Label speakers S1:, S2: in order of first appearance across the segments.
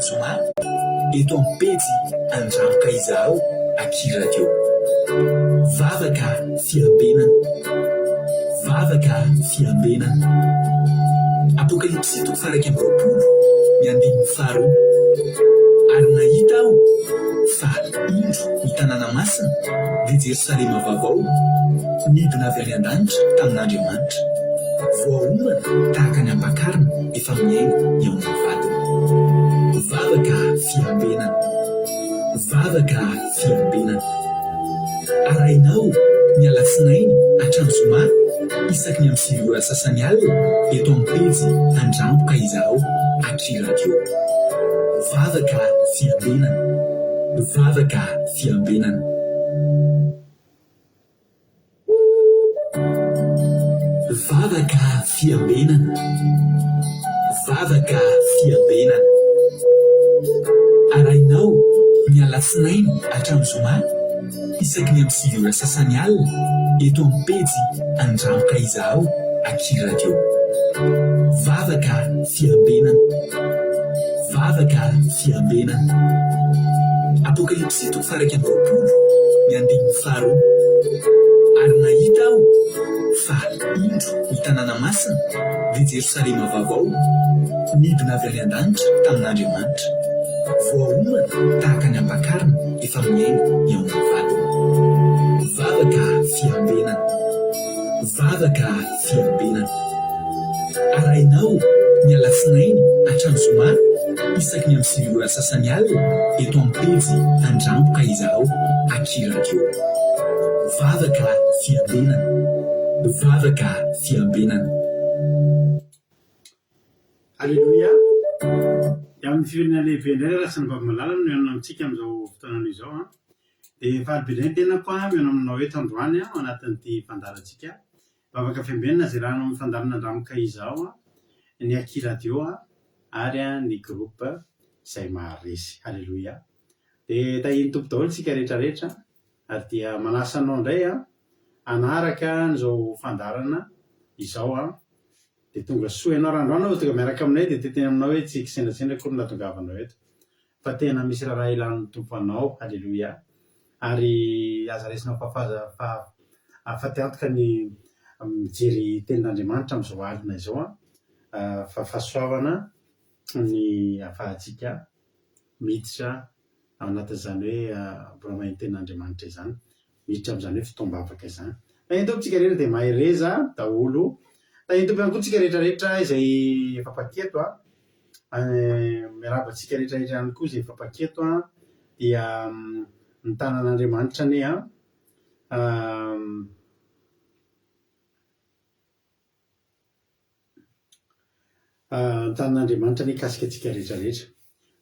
S1: Zoma, eto amin'ny pejy Andramoka Izahao aky Radio. Vavaka fiambenana. Vavaka fiambenana. Apokalypsy toko faha 21, ny andininy faharoa. Ary nahita aho fa indro ny tanàna masina, dia Jerosalema vaovao, nidina avy any an-danitra tamin'Andriamanitra. Voaomana tahaka ny ampakarina efa mihaingo eo amin'ny vadiny. Vavaka fiambenana. Vavaka fiambenana. Arahinao ny alatsinainy hatramin'ny zoma isaky ny amin'ny sivy ora sasany alina eto amin'ny pejy Andramboka Izahao Aky Radio. Vavaka fiambenana. Vavaka fiambenana. Vavaka fiambenana. Vavaka fiambenana. Arahinao ny alatsinainy hatramin'ny zoma isaky ny amin'ny sivy ora sasany alina eto amin'ny pejy Andramoka Izahao aky Radio. Vavaka fiambenana. Vavaka fiambenana. Apokalypsy toko faha 21, ny andininy faharoa. Ary nahita aho fa indro ny tanàna masina, dia Jerosalema vaovao, nidina avy any an-danitra tamin'Andriamanitra, voaomana tahaka ny ampakarina efa mihaingo eo amin'ny vadiny. Vavaka fiambenana. Vavaka fiambenana. Arahinao ny alatsinainy hatramin'ny zoma isaky ny amin'ny sivy ora sasany alina eto amin'ny pejy Andramboka Izahao aky Radio. Vavaka fiambenana. Vavaka fiambenana.
S2: Aleloia! Dia amin'ny fiverina lehibe indray ry Rasinambavy malala no mihaona amintsika amin'izao fotoana izao an. Dia faly be indray ny tenako an, mihaona aminao eto androany an, ao anatin'ity fandaharantsika Vavaka fiambenana izay raha amin'ny fandaharana Andramoka Izao an, ny Aky Radio an, ary an ny groupe izay maharesy. Aleloia! Dia tahian'ny Tompo daholo isika rehetra rehetra ary dia manasa anao indray an, hanaraka an'izao fandaharana izao an. Dia tonga soa ianao. Raha androany vao tonga miaraka aminay dia te-hiteny aminao hoe tsy kisendrasendra akory no nahatongavanao eto fa tena misy raharaha ilan'ny Tompo anao. Aleloia. Ary aza raisina ho fahafatiantoka ny mijery tenin'Andriamanitra amin'izao alina izao an, fa fahasoavana ny ahafahantsika miditra ao anatin'izany hoe mbola maheno tenin'Andriamanitra izany. Miditra amin'izany hoe fotoam-bavaka izany. Tahian'ny Tompo tsika rehetra dia mahereza daholo. Tahian'ny Tompo ihany koa tsika rehetra rehetra izay efa mpaketo a. Miarahaba antsika rehetra rehetra ihany koa izay efa mpaketo a. Dia ny tanan'Andriamanitra anie a. Ny tanin'Andriamanitra anie hikasika antsika rehetra rehetra.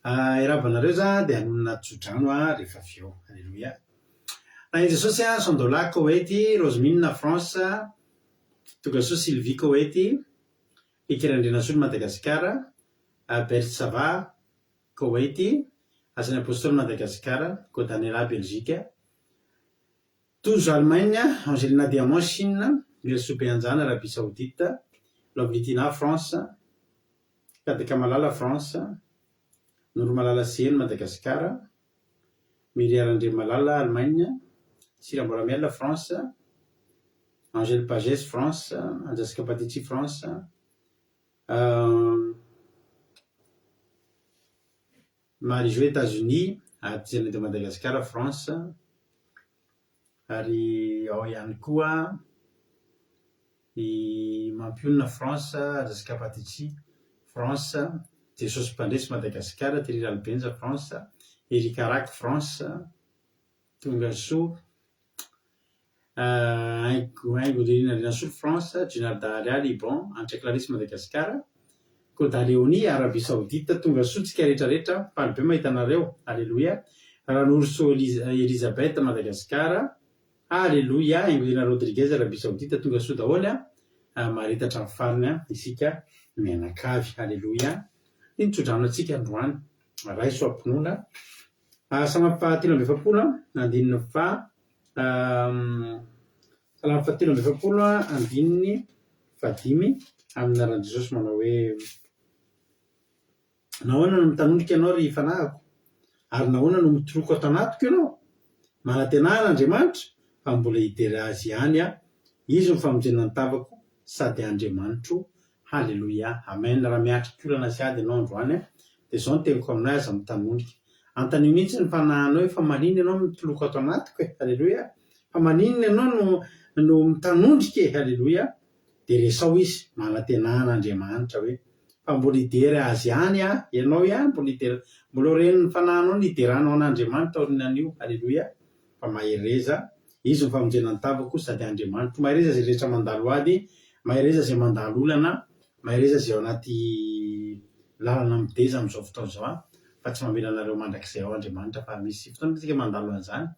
S2: Hiarahaba anareo za dia hanonona tsodrano aho rehefa avy eo. Aleloia. Tahin'i Jesosy a, Sandola, Koety, Rosemine, France, Tongasoa Sylvie, Koety, Heky Randrianasolo, Madagasikara, Berthe Sava, Koety, Asan'ny Apostoly, Madagasikara, Godanela, Belgique, Tojo Allemagne, Angelina Diamant Chine, Merisoa Beanjana Arabie Saoudite, Lovely Tina France, Kadaka Malala France, Noromalala Seheno Madagascar, Miria Randriamalala Allemagne, Sira Mbola France, Angèle Pages France, Anjasika Patici France, Marie Jo Etats-Unis, Artisanat de Madagascar France, ary ao ihany koa i Mampionona France, Jessica Patici France, Jesosy Mpandresy Madagascar, Thierry Ralibenja France, Eric Arac France, Tongasoa Haingo Haingo Nirina Andrianasolo France, Junarda Aria Liban, Antra Clarisse Madagascar, Koda Léonie Arabie Saoudite, tonga soa tsika rehetra rehetra, faly be mahita anareo, Aleloia, Ranorosoa Elisabeth Madagascar, Aleloia, Haingo Nirina Rodriguez Arabie Saoudite, tonga soa daholo an, mahareta hatramin'ny farany an, isika mianakavy, Aleloia, iny tsodrano antsika androany, raiso am-pinoana. Salamo fahatelo amby 40 andininy faha Salamo fahatelo amby 40 andininy fahadimy amin'ny anaran'i Jesosy manao hoe. Nahoana no mitanondrika ianao, ry fanahiko? Ary nahoana no mitoroko ato anatiko ianao? Manantenà an'Andriamanitra, fa mbola hidera Azy ihany aho. Izy no famonjena ny tavako sady Andriamanitro. Haleloia. Amen. Raha miatrika olana sy ady ianao androany, dia izao no teniko aminao, aza mitanondrika. Antanio mihitsy ny fanahinao hoe fa maninona ianao no mitoloko ato anatiko e? Haleloia. Fa maninona ianao no no mitanondrika e? Haleloia. Dia resaho izy, manantenà an'Andriamanitra hoe, Fa mbola hidera Azy ihany aho, ianao ihany mbola hidera, mbola ho ren'ny fanahinao ny hideranao an'Andriamanitra aorianan'io. Haleloia. Fa mahereza, Izy no famonjena ny tavako sady Andriamanitro. Mahereza izay rehetra mandalo ady, mahereza izay mandalo olana, mahereza izay ao anaty lalana mideza amin'izao fotoana izao an, fa tsy mamela anareo mandrakizay ao Andriamanitra fa misy fotoana isika mandalo an'izany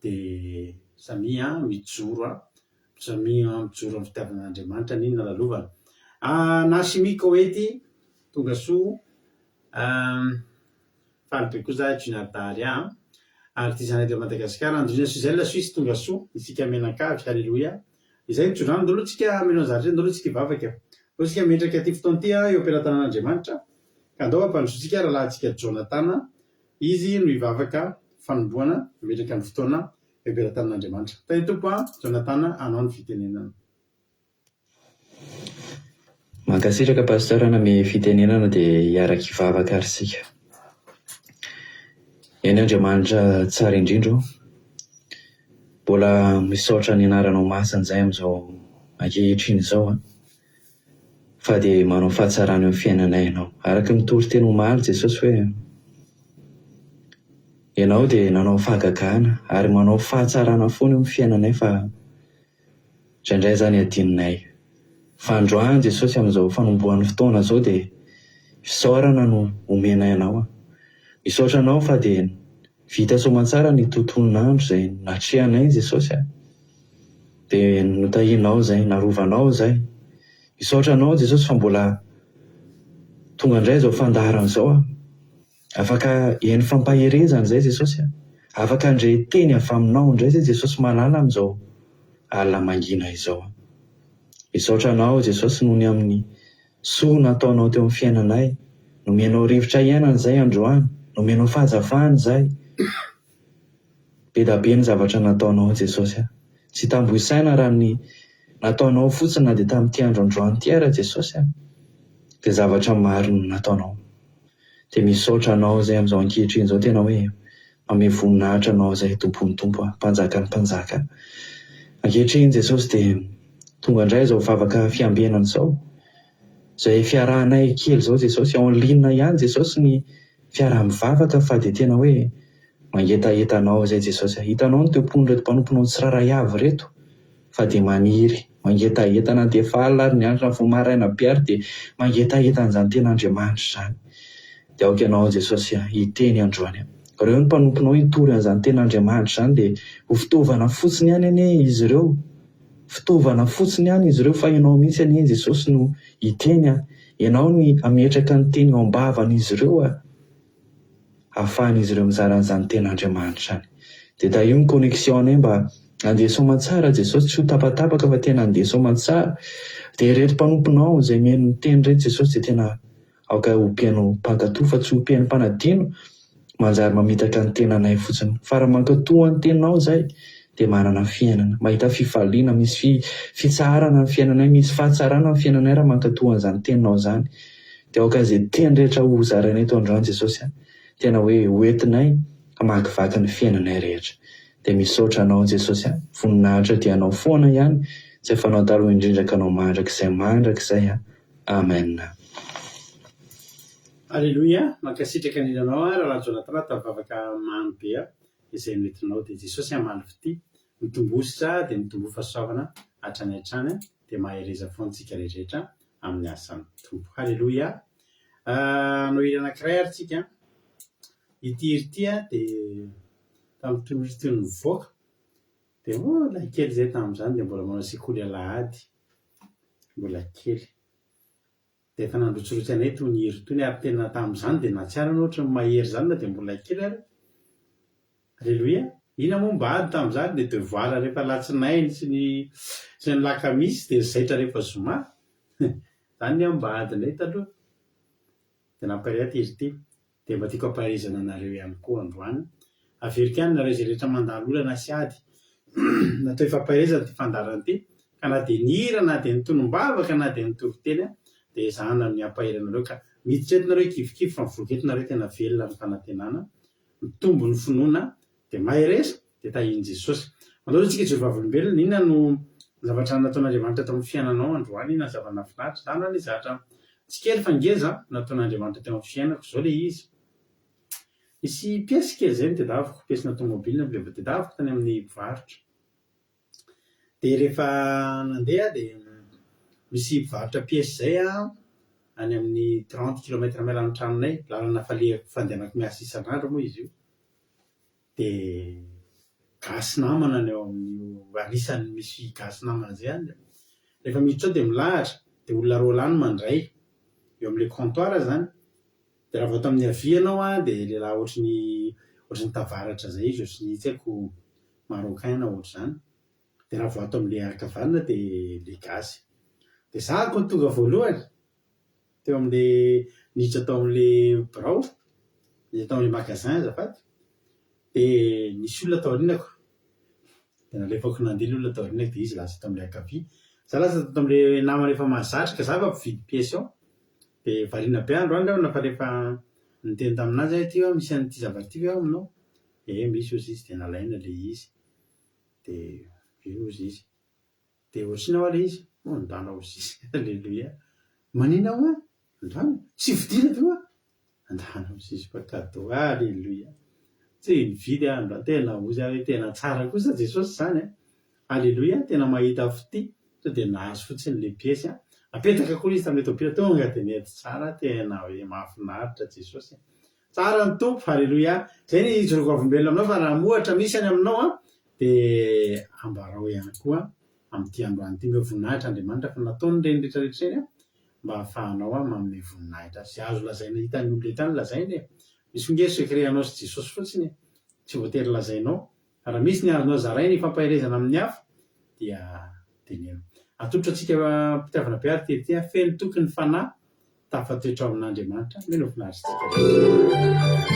S2: dia samia mijoro an, samia mijoro amin'ny fitiavana an'Andriamanitra n'inona lalovana. Nashimi Koety, tonga soa. Faly be koa za Junior Daria a! Artisanat de Madagascar, Andriana Suzelle Suisse tonga soa isika mianakavy, Haleloia! Izay ny tsodrano, ndao aloha tsika hameno an'izany indray, ndao aloha tsika hivavaka e! Ndao tsika hametraka ity fotoana ity eo am-pelatanan'Andriamanitra, ka ndao hampandrosoantsika rahalahintsika Jonathan, izy no hivavaka fanombohana, hametraka ny fotoana eo am-pelatanan'Andriamanitra. Tahin'ny Tompo a, Jonathan, anao ny fitenenana.
S3: Mankasitraka Pasteur nanome fitenenana dia hiaraka hivavaka ary isika. Eny Andriamanitra tsara indrindra ô, mbola misaotra ny anaranao masina izay amin'izao ankehitriny izao an, fa dia manao fahatsarana eo amin'ny fiainanay Ianao. Araka ny toriteny omaly Jesosy hoe, Ianao dia nanao fahagagana ary manao fahatsarana foana eo amin'ny fiainanay fa Indraindray izany adinonay. Fa androany Jesosy amin'izao fanombohan'ny fotoana izao dia fisaorana no omenay Anao. Misaotra Anao fa dia vita soamantsara ny tontolon'andro izay natrehanay Jesosy a. Dia notahianao izay, narovanao izay. Misaotra Anao Jesosy fa mbola tonga indray izao fandaharana izao a. Afaka heno fampaherezana izay Jesosy a! Afaka handre teny avy aminao indray izay Jesosy malala amin'izao alina mangina izao a! Misaotra anao Jesosy noho ny amin'ny soa nataonao teo amin'ny fiainanay, nomenao rivotra hiainana izay androany, nomenao fahazavana izay. Be da be ny zavatra nataonao Jesosy a! Tsy tambo isaina raha ny nataonao fotsiny na dia tamin'ity andro androany ity ara Jesosy a! Dia zavatra maro no nataonao. Dia misaotra Anao izay amin'izao ankehitriny izao tena hoe manome voninahitra Anao izay Tompon'ny Tompo a, Mpanjakan'ny Mpanjaka. Ankehitriny Jesosy dia tonga indray izao vavaka fiambenana izao, izay fiarahanay kely izao Jesosy, en ligne ihany Jesosy ny fiaraha-mivavaka fa dia tena hoe mangetaheta Anao izay Jesosy a. Hitanao ny toe-pon'ireto mpanomponao tsirairay avy ireto fa dia maniry, mangetaheta na dia efa alina ary ny andro na vao maraina be ary dia mangetaheta an'izany tena Andriamanitra izany. Dia aoka Ianao Jesosy hiteny androany. Ireo ny mpanomponao hitory an'izany tena Andriamanitra izany dia ho fitaovana fotsiny ihany anie izy ireo. Fitaovana fotsiny ihany izy ireo fa Ianao mihitsy anie Jesosy no hiteny a. Ianao ny hametraka ny teny eo am-bavan'izy ireo a. ahafahan'izy ireo mizara an'izany tena Andriamanitra izany. Dia tahio ny connexion anay mba handeha soamantsara Jesosy, tsy ho tapatapaka fa tena handeha soamantsara. Dia ireto mpanomponao izay mihaino ny teny ireto Jesosy dia tena aoka ho mpihaino mpankato fa tsy ho mpihaino mpanadino manjary mamitaka ny tenanay fotsiny. Fa raha mankato ny teninao izay dia manana fiainana, mahita fifaliana, misy fitsaharana ny fiainanay, misy fahatsarana ny fiainanay raha mankato an'izany teninao izany. Dia aoka izay teny rehetra ho zaraina eto androany Jesosy a, tena hoe ho entinay hamakivaky ny fiainanay rehetra. Dia misaotra Anao Jesosy a, voninahitra dia Anao foana ihany, izay fanao taloha indrindra ka Anao mandrakizay mandrakizay a. Amen.
S2: Aleloia, mankasitraka indrindra anao aho Rahalahy Jonathan tamin'ny vavaka mamy be izay noentinao dia Jesosy hamaly fitia, mitombositra dia mitomboa fahasoavana hatrany hatrany dia mahereza foana tsika rehetra amin'ny asan'ny Tompo. Haleloia! Hanao hira anankiray ary tsika. Ity hira ity dia tamin'ny tony tony nivoaka dia mbola kely izay tamin'izany dia mbola manao sekoly alahady, mbola kely. Dia efa nandrotsirotsy anay itony hira itony ary tena tamin'izany dia nahatsiaro anao ohatran'ny mahery izany na dia mbola kely ary. Aleloia! Inona moa mba ady tamin'izany? Ny devoir rehefa alatsinainy sy ny sy ny lakamisy dia ny zaitra rehefa zoma. Izany ny aho mba adinay taloha. Dia nampahery ahy ity hira ity. Dia mba tiako hampaherezana anareo ihany koa androany. Averiko ihany nareo izay rehetra mandalo olana sy ady. Natao hifampaherezana ity fandaharana ity ka na dia ny hira na dia ny tonom-bavaka na dia ny toriteny dia ezahana ny hampahery anareo ka miditra eto nareo hikivikivy fa mivoaka eto nareo tena velona ny fanantenana, mitombo ny finoana Dia mahereza, dia tahian'i Jesosy. Andao izao tsika hijoro vavolombelona, inona no zavatra nataon'Andriamanitra tao amin'ny fiainanao androany, inona ny zava-nahafinaritra? Izany anie zavatra tsy kely fa ngeza nataon'Andriamanitra teo amin'ny fiainako, izao ilay izy. Nisy pièce kely izay notedaviko, pièce-na tomobile notedaviko tany amin'ny mpivarotra. Dia rehefa nandeha aho dia misy mpivarotra pièces izay any amin'ny trente kilomètre miala ny tranonay, lalana falehako fandehanako miasa isan'andro moa izy io. Dia gasy namana ny ao amin'io, anisan'ny misy gasy namana izay any. Rehefa miditra ao dia milahatra, dia olona roa lahy no mandray eo amin'ilay comptoir izany. Dia raha vao tamin'ny havia ianao an, dia lehilahy ohatry ny ohatry ny tavaratra izay izy, ohatry ny tsy haiko marocain na ohatr'izany. Dia raha vao ato amin'ilay ankavanana dia ilay gasy. Dia za ko tonga voalohany teo amin'ilay niditra tao amin'ilay birao, niditra tao amin'ilay magasin azafady, dia nisy olona tao aorianako. Dia nalefako nandeha ilay olona tao aorianako dia izy lasa tao amin'ilay ankavia. Za lasa tato amin'ilay namana efa mahazatra ka za efa mpividy pièce ao. Dia variana be androany rahona fa rehefa niteny tamin'azy aho ity hoe misy an'ity zavatra ity ve ao aminao? Ee misy hozy izy dia nalaina ilay izy dia io hozy izy. Dia ohatr'inona hoa ilay izy? Oh ndana hozy izy. Alléluia. Manina hoa? Ndana? Tsy vidiana ve hoa? Ndana hozy izy fa cadeau. Alléluia. Tsy nividy aho androany. Tena hozy aho hoe tena tsara kosa Jesosy izany an. Alléluia. Tena mahita fitia. Sao dia nahazo fotsiny ilay piesy an. Napetaka koa ilay izy tamin'ilay tôbila. Tonga dia nety tsara. Tena hoe mahafinaritra Jesosy. Tsara ny Tompo, Haleloia. Zay ny ijoroako vavolombelona aminao fa raha mohatra misy any aminao an, dia ambarao ihany koa amin'ity androany ity. Omeo voninahitra Andriamanitra fa nataony ireny rehetra rehetra ireny an, mba hahafahanao an manome voninahitra Azy. Izay azo lazaina hitan'ny olona eto ihany lazaina e. Misy koa nge secret anao sy Jesosy fotsiny e, tsy voatery lazainao. Fa raha misy ny azonao zaraina hifampaherezana amin'ny hafa dia teneno. Atolotra antsika am-pitiavana be ary ity ity an, feno toky ny fanahy Tafatoetra ao amin'Andriamanitra mino finaritra antsika rehetra.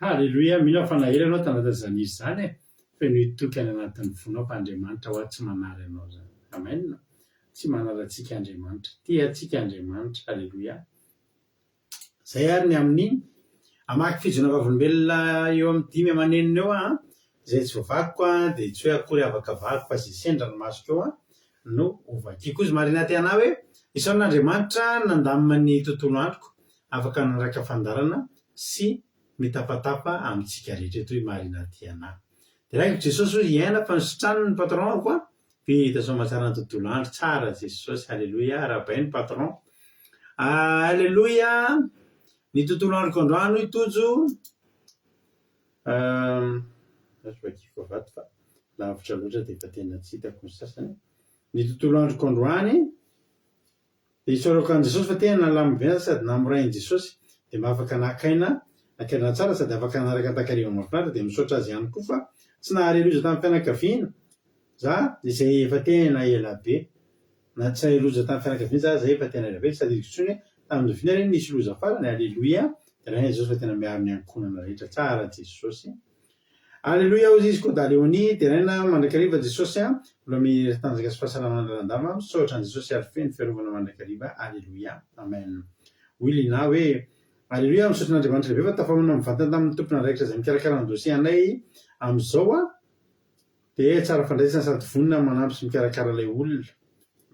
S2: Haleloia, mino aho fa nahery ianao tanatin'izany hira izany e! Fenoy toky any anatin'ny fonao fa Andriamanitra hoa tsy manary anao izany. Amen! Tsy manary antsika Andriamanitra. Tia antsika Andriamanitra. Haleloia. Izay ary ny amin'iny. Hamaky fijoroana vavolombelona eo amin'ny dimy aman'enina eo aho an. Izay tsy voavakiko an, dia tsy hoe akory avakavahako fa izay sendra ny masoko eo an no hovakiako. Hozy Marina te hanahy hoe, Isaorana Andriamanitra nandamina ny tontolo androko, afaka nanaraka fandaharana sy mitafatafa amintsika rehetra eto i Marina Tiana. Deraiko Jesosy hozy hiaina fa nositraniny ny patron-ko an. Vita soamatsara ny tontolo andro, tsara Jesosy, Aleloia, arahabaina ny patron. Aleloia, ny tontolo androko androany hoy Tojo, azo vakiko avy ato fa lavitra loatra dia efa tena tsy hitako ny sasany. Ny tontolo androko androany, Dia isaorako an'i Jesosy fa tena nalaminy be sady namorain'i Jesosy dia mba afaka naka aina naka aina tsara sady afaka nanaraka takariva mahafinaritra dia misaotra azy ihany koa fa tsy nahare loza tamin'ny fianakaviana za izay efa tena ela be na tsy nahare loza tamin'ny fianakaviana za izay efa tena ela be tsy tadidiko intsony hoe tamin'ny oviana re no nisy loza farany aleloia deraina Jesosy fa tena miaro ny ankohonana rehetra tsara Jesosy Aleloia hozy izy koa Daleonie, deraina mandrakariva Jesosy a, mbola mihery tanjaka sy fahasalamana lalandava, misaotra an'i Jesosy ary feno fiarovana mandrakariva Aleloia Amen Hoy Lina hoe, Aleloia misaotra an'Andriamanitra lehibe fa tafahaona mivantana tamin'ny tompon'andraikitra izay mikarakara ny dossier anay amin'izao aho, Dia tsara fandraisana sady vonona manampy sy mikarakara ilay olona.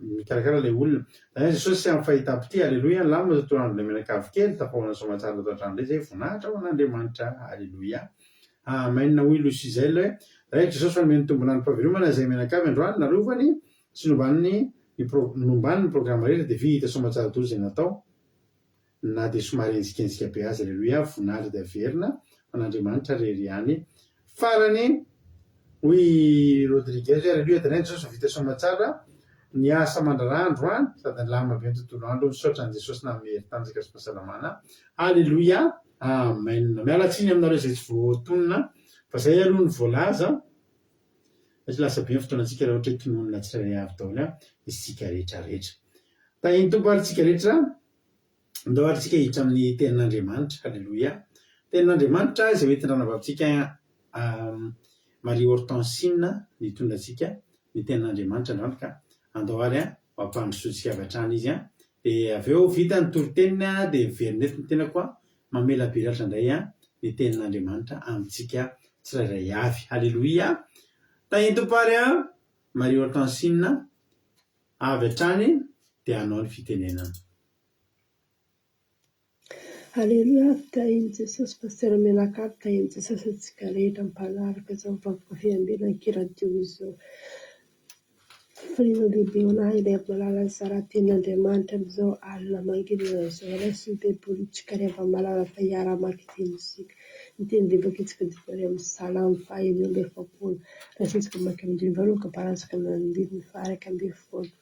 S2: Mikarakara ilay olona. Zany Jesosy sy amin'ny fahitam-pitia. Aleloia, nilamina tontolo andro ilay mianakavy kely, tafahoana soamantsara tato an-trano indray izay, voninahitra ho an'Andriamanitra. Aleloia. Amen hoy Lucizel hoe, Raiko Jesosy fa nomeny tombon'androm-pahavelomana izay mianakavy androany, narovany sy nombany ny pro, nombany ny programa rehetra dia vita soamantsara daholo izay natao. na dia somary henjikenjika be aza Aleloia voninahitra dia averina ho an'Andriamanitra rery ihany Farany hoy i Rodriguez hoe Aleloia Deraina Jesosy fa vita soamatsara ny asa aman-draharaha androany sady nilamina be ny tontolo andro misaotra an'i Jesosy nanome hery tanjaka sy fahasalamana Aleloia Amen Miala tsiny aminareo izay tsy voatonona fa izay aloha no voalaza satria lasa be ny fotoanantsika raha ohatra hoe tononina tsirairay avy daholo isika rehetra rehetra Tahin'ny Tompo ary tsika rehetra Andao ary tsika hiditra amin'ny tenin'Andriamanitra. Aleloia. Tenin'Andriamanitra izay hoentin-dRanabavintsika Marie Hortensine nitondra antsika ny tenin'Andriamanitra androany ka andao ary ho ampandrosoantsika avy hatrany izy. Dia avy eo vita ny toriteniny dia miverina eto ny tenako mamelabelatra indray ny tenin'Andriamanitra amintsika tsirairay avy. Aleloia. Tahin'ny Tompo ary Marie Hortensine. Avy hatrany dia hanao ny fitenenana.
S4: Aleloia tahin'i Jesosy Pasteur Mianakavy tahin'i Jesosy antsika rehetra mpanaraka izao vavaka fiambenana radio izao. Fifaliana lehibe ho anah ilay malala nizara tenin'Andriamanitra amin'izao alina mangina izao. Raiso ny baibolintsika ry hava-malala fa hiara-hamaky teny isika. Ny teny vakintsika dia avy amin'ny Salamo faha 46. Raisintsika mamaky amin'ny andininy voalohany ka amparantsika amin'ny andininy faha 11.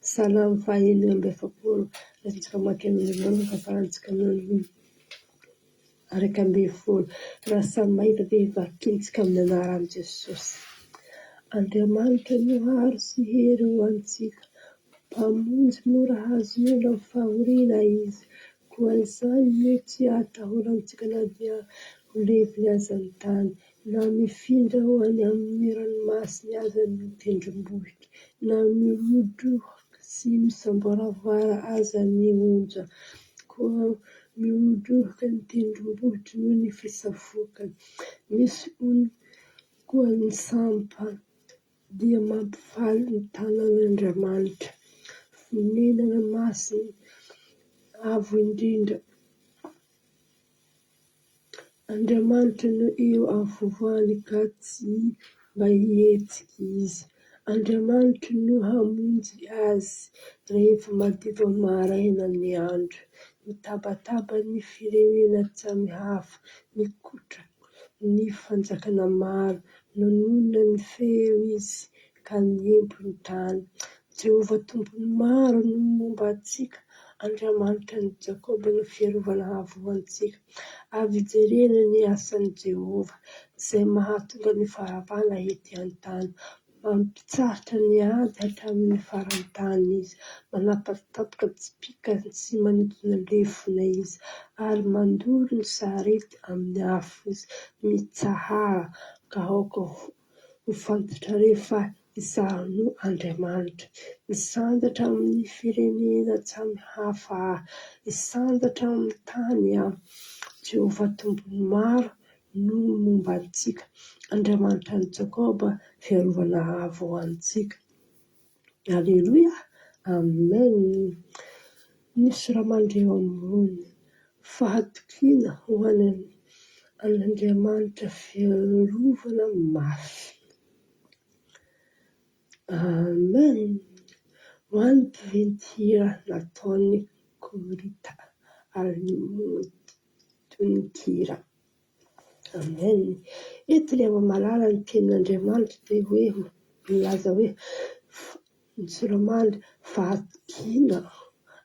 S4: Salamo faha 46. Raisintsika mamaky amin'ny andininy voalohany ka amparantsika amin'ny andininy 11. Raha samy mahita dia vakintsika amin'ny anaran'i Jesosy. Andriamanitra no aro sy hery ho antsika. Mpamonjy mora hahazoana amin'ny fahoriana Izy. Koa izany no tsy ahatahorantsika na dia ho levona aza ny tany, na mifindra ho any amin'ny ranomasina aza ny tendrombohitra, na mirodroka sy misamboaravoara aza ny onja. Koa Mirodoroka ny tendrombohitra noho ny fisafoakany. Misy ony koa ny sampana dia mampifaly ny tanan'Andriamanitra. Fonenana masina avo indrindra. Andriamanitra no eo afovoany ka tsy mba hihetsika izy. Andriamanitra no hamonjy azy rehefa madiva maraina ny andro. Mitabataba ny firenena samihafa, mikotraka ny fanjakana maro. Nanonona ny feo izy ka niempo ny tany. Jehovah Tompon'ny maro no momba antsika, Andriamanitra an'i Jakoba no fiarovana avo ho antsika. Avy jerena ny asan'i Jehovah, izay mahatonga ny faharavana ety an-tany. Mampitsahatra ny ady hatramin'ny faran'ny tany izy. Manapatapaka tsipìka sy manintona lefona izy, ary mandoro ny sarety amin'ny afo izy. Mitsahara, ka aoka ho fantatrareo fa Izaho no Andriamanitra. Misandratra amin'ny firenena samy hafa Aho, Misandratra amin'ny tany Aho. Jehovah Tompon'ny maro no momba antsika, Andriamanitra an'i Jakoba, fiarovana avo ho antsika. Aleloia! Amen! Ny sora-mandry eo ambony, fahatokiana ho an'Andriamanitra fiarovana mafy. Amen! Ho an'ny mpiventy hira nataon'i Korita ary tononkira. Amen! Eto ry hava-malala ny tenin'Andriamanitra dia hoe milaza hoe ny sora-mandry fahatokiana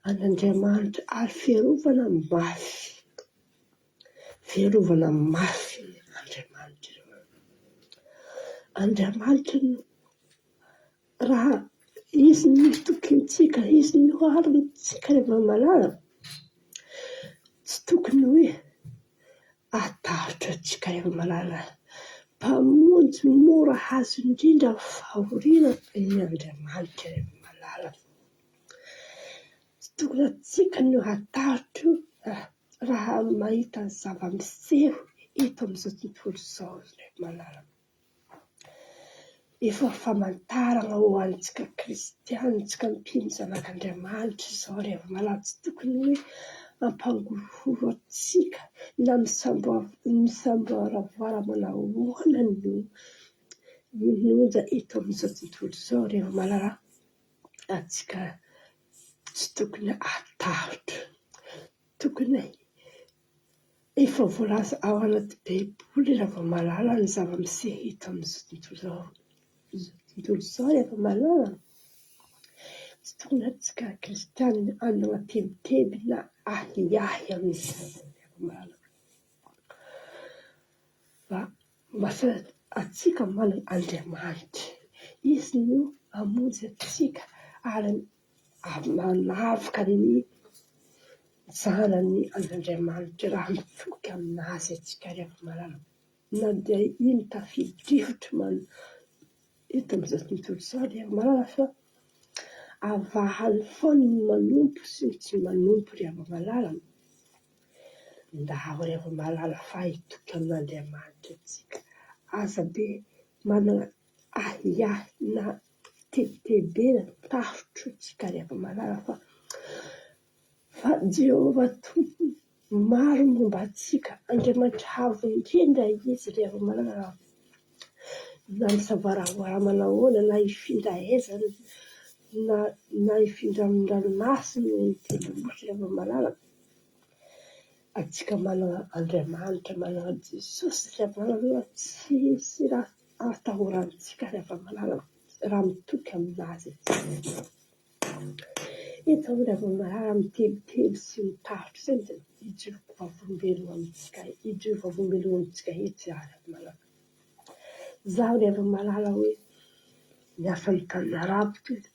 S4: an'Andriamanitra ary fiarovana mafy. Fiarovana mafy Andriamanitra. Andriamanitra no raha Izy no tokintsika, Izy no arontsika ry hava-malala. Tsy tokony hoe hatahotra antsika ry hava-malala. Mpamonjy mora azo indrindra amin'ny fahoriana i Andriamanitra ry hava-malala. Tsy tokony antsika no hatahotra raha mahita ny zava-miseho eto amin'izao tontolo izao ry malala. Efa famantarana ho antsika kristiana, antsika mpino zanak'Andriamanitra izao ry malala. Tsy tokony hoe hampangorohoro antsika na misamboaravoara manahoana ny onja eto amin'izao tontolo izao ry malala. Antsika tsy tokony hatahotra. Tokony efa voalaza ao anaty Baiboly Ravamalala ny zava-miseho eto amin'izao tontolo izao. Izao tontolo izao Ravamalala, tsy tokony antsika kristiana hanana tebiteby na ahiahy amin'izany Ravamalala. Fa masa antsika manana Andriamanitra. Izy no hamonjy antsika ary manavoka ny zanany an'Andriamanitra raha mitoky amin'Azy antsika ry hava-malala. Na dia ino tafio-drivotra man eto amin'izao tontolo izao ry hava-malala fa avahany foana ny manompo sy ny tsy manompo ry hava-malala. Ndao ry hava-malala fa hitoky amin'Andriamanitra antsika. Aza be manana ahiahy na tebitebena tahotro tsika ry hava-malala fa fa Jehovah Tompo maro momba antsika, Andriamanitra Avo Indrindra Izy ry hava-malala na misavoaravoara manahoana na hifindra aiza na na hifindra amin'ny ranomasina ny tendrombohitra ry hava-malala. Antsika manana Andriamanitra, manana Jesosy ry hava-malala tsy misy raha Atahorantsika ry hava-malala raha mitoky amin'Azy isika. Eto ry hava-malala mitebiteby sy mitahotra izay dia hijoro vavolombelona amintsika, hijoro vavolombelona amintsika eto izaho ry hava-malala. Izaho ry hava-malala hoe niasa ny tany arabo teo.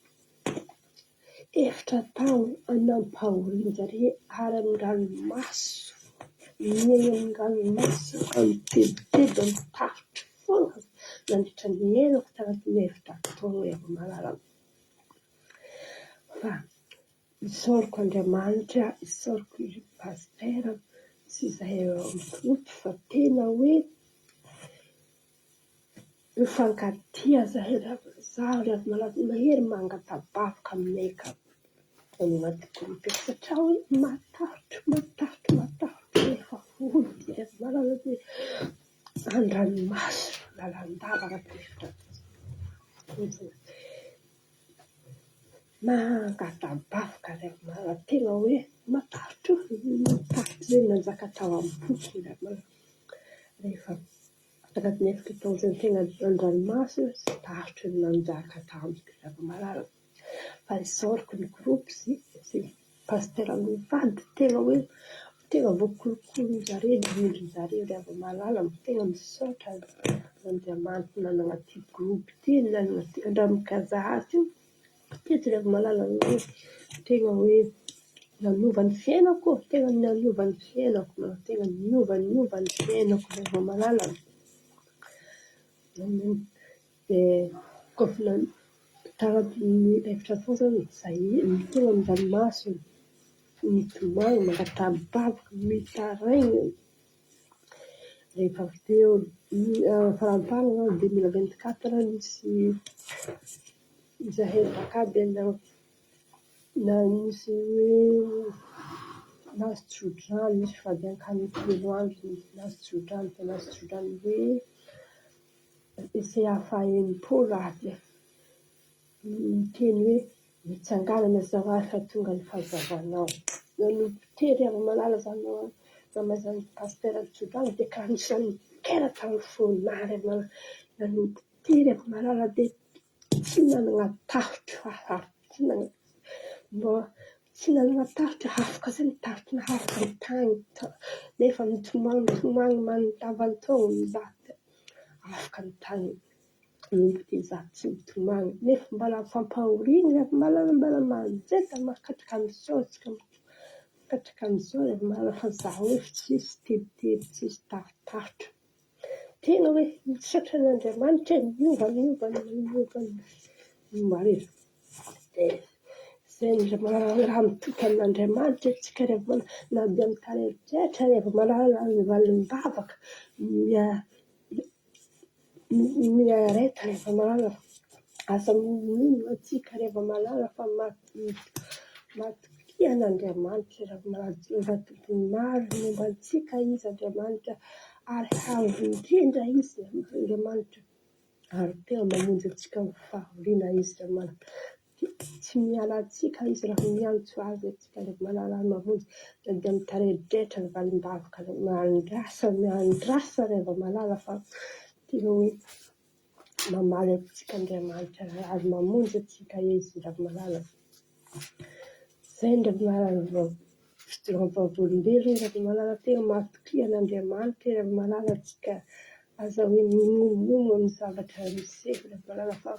S4: Efitra tao nampahorian-dry ary amin'ny ranomaso, miaina amin'ny ranomaso, amin'ny tebiteby, amin'ny tahotra foana nandritra ny niainako tanatin'ny efitra taona ry hava-malala. Fa isaorako Andriamanitra, isaorako. Pasitera sy izahay eo amin'ny groupe fa tena hoe mifankatia zahay ry havana, zaho ry havana mahery mangata-bavaka aminay ka ao anaty groupe eto satria hoe matahotra, matahotra, matahotra rehefa hody ry havana dia an-dranomaso lalandava anaty rivotra. Mangata-bavaka ry havana, tena hoe matahotra, matahotra izay nanjaka tao am-poko ry havana rehefa Anatin'ny efitra taonjato tena an-dranomasina sy tahotra no nanjaka tamiko ry hava-malala. Fa isaorako ny groupe sy sy pasitera mivady tena hoe tena voakolokolon-jareo ny ondrin-jareo ry hava-malala. Tena misaotra an'Andriamanitra nanana ity groupe ity, nanana ity Andramikazaha ity. Teto ry hava-malala tena hoe nanova ny fiainako, tena nanova ny fiainako, tena niova niova ny fiainako ry hava-malala. Dia koa tanatin'ny efitra taona izay tena an-dranomaso, mitomany, mangatà-bavaka, mitaraina. Rehefa avy teo, faramparany 2024 nisy izahay baka dia nisy hoe nahazo tsodrano, nisy fifadian-kanina telo andro, nahazo tsodrano dia nahazo tsodrano hoe Isaia faha-60 ary miteny hoe mitsangàna mazava fa tonga ny fahazavanao. Nanompo tery avy malala izany namaizan'ny pasitera ny tsodrano dia karaha nisy raha nitera tamin'ny fonà ry malala. Nanompo tery avy malala dia tsy nanana tahotra aho ary tsy nanana mba tsy nanana tahotra afaka zay ny tahotro naharitra ny tany nefa nitomany nitomany mandavan-taona izaho dia afaka ny tany. Manomboka ity izaho tsy mitomany nefa mbola fampahoriana mbola mbola manjaka makatraka amin'izao tsika mikatraka amin'izao ry malala fa izaho efa tsisy tebiteby tsisy tahotahotra tena hoe misaotra an'Andriamanitra e miova miova miova ny marina dia izay ry malala raha mitoky amin'Andriamanitra isika ry malala na dia mitaredretra ry malala ny valim-bavaka Miareta ry hava-malala, aza minono antsika ry hava-malala fa matokia an'Andriamanitra ry hava-malala, Jehovah Tompon'ny maro momba antsika Izy Andriamanitra ary avo indrindra Izy Andriamanitra ary tena mamonjy antsika amin'ny fahoriana Izy ry hava-malala. Tsy miala antsika Izy raha miantso Azy antsika ry malala mamonjy na dia mitaredretra ny valim-bavaka miandrasa miandrasa ry hava-malala fa tena hoe mamaly antsika Andriamanitra ary mamonjy antsika Izy ry hava-malala. Izay ry hava-malala fijoroana vavolombelona ry hava-malala tena matokia an'Andriamanitra ry hava-malala antsika. Aza hoe minonono amin'ny zavatra miseho ry malala fa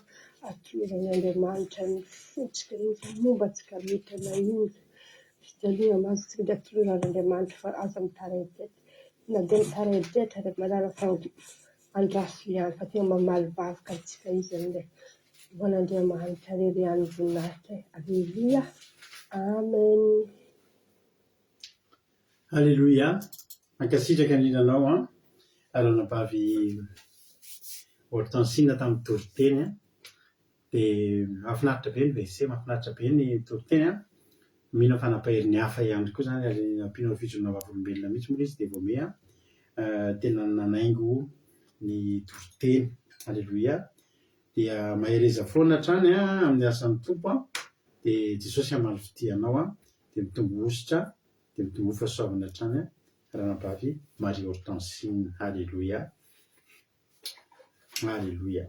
S4: atoloran'Andriamanitra ny fontsika ny momba antsika rehetra na inona fijaliana mahazo antsika dia atoloran'Andriamanitra fa aza mitaredretra na dia mitaredretra ry malala fa andraso ihany fa tena mamaly vavaka antsika Izy amin'ilay ho an'Andriamanitra irery ihany ny voninahitra e! Aleloia! Amen!
S2: Aleloia! Mankasitraka indrindra anao an, ranabavy Hortensine tamin'ny toriteny an! Dia mahafinaritra be ny verset, mahafinaritra be ny toriteny an! Mino aho fa nampahery ny hafa ihany koa izany ary nampianao fijoroana vavolombelona mihitsy moa ilay izy dia vao miha tena nanaingo ny toriteny. Aleloia! Dia mahereza foana hatrany an amin'ny asan'ny Tompo an! Dia Jesosy hamaly fitia anao an! Dia mitombo hosotra, dia mitomboa fahasoavana hatrany Ranabavy Marie Hortensine. Aleloia. Aleloia.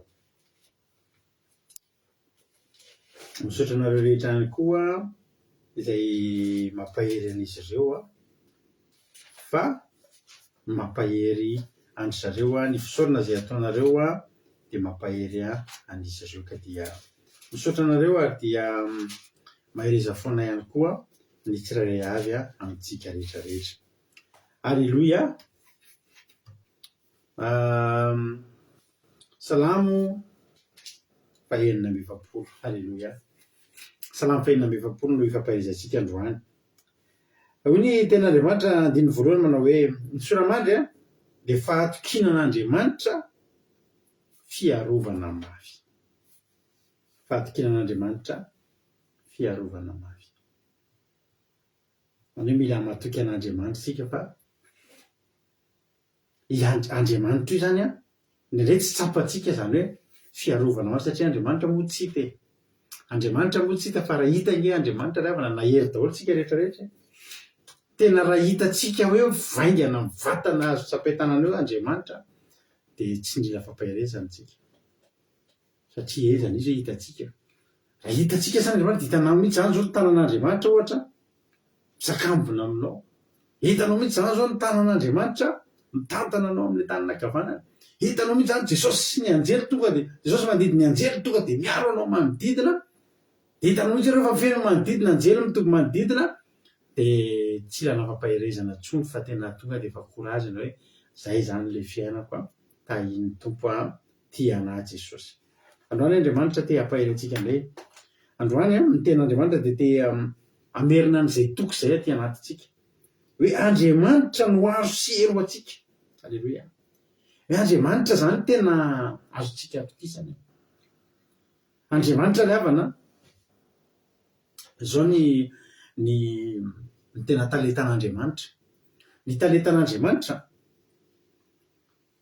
S2: Misaotra anareo rehetra ihany koa izay mampahery an'izy ireo fa mampahery an-dry zareo ny fisaorana izay ataonareo dia mampahery an'izy ireo ka dia misaotra anareo ary dia Mahereza foana ihany koa ny tsirairay avy amintsika rehetra rehetra. Aleloia! Salamo fahenina amby efapolo. Aleloia! Salamo fahenina amby efapolo no ifampaherezantsika androany. Hoy ny tenin'Andriamanitra andininy voalohany manao hoe, ny sora-mandry dia fahatokiana an'Andriamanitra, fiarovana mafy. Fahatokiana an'Andriamanitra, fiarovana mafy. Izany hoe mila matoky an'Andriamanitra isika fa I Andriamanitra io izany an, indraindray tsy tsapantsika izany hoe fiarovana ho azy satria Andriamanitra moa tsy hita e. Andriamanitra moa tsy hita fa raha hita ange Andriamanitra ry havana nahery daholo tsika rehetra rehetra e. Tena raha hitantsika hoe mivaingana mivantana azo tsapain-tanana eo Andriamanitra dia tsy mila fampaherezana tsika. Satria aiza n'iza hoe hitantsika. Raha hitantsika izany Andriamanitra dia hitanao mihitsy izany izao ny tanan'Andriamanitra ohatra misakambina aminao. Hitanao mihitsy izany izao ny tanan'Andriamanitra mitantana anao amin'ilay tanana ankavanana. Hitanao mihitsy izany Jesosy sy ny anjely tonga dia Jesosy mandidy ny anjely tonga dia miaro anao manodidina. Dia hitanao mihitsy ireo fa feno manodidina anjely mitoby manodidina dia tsy ilana fampaherezana intsony fa tena tonga dia efa courage ny hoe zay izany ilay fiainako an, tahian'ny Tompo an. Tia anah Jesosy. Androany Andriamanitra te hampahery antsika indray. Androany an, ny tenin'Andriamanitra dia te hamerina an'izay toky izay aty anatintsika. Hoe Andriamanitra no azo sy hery ho antsika. Aleloia. Hoe Andriamanitra izany tena azontsika atokisana. Andriamanitra ry havana, izao ny ny ny tena talentan'Andriamanitra. Ny talentan'Andriamanitra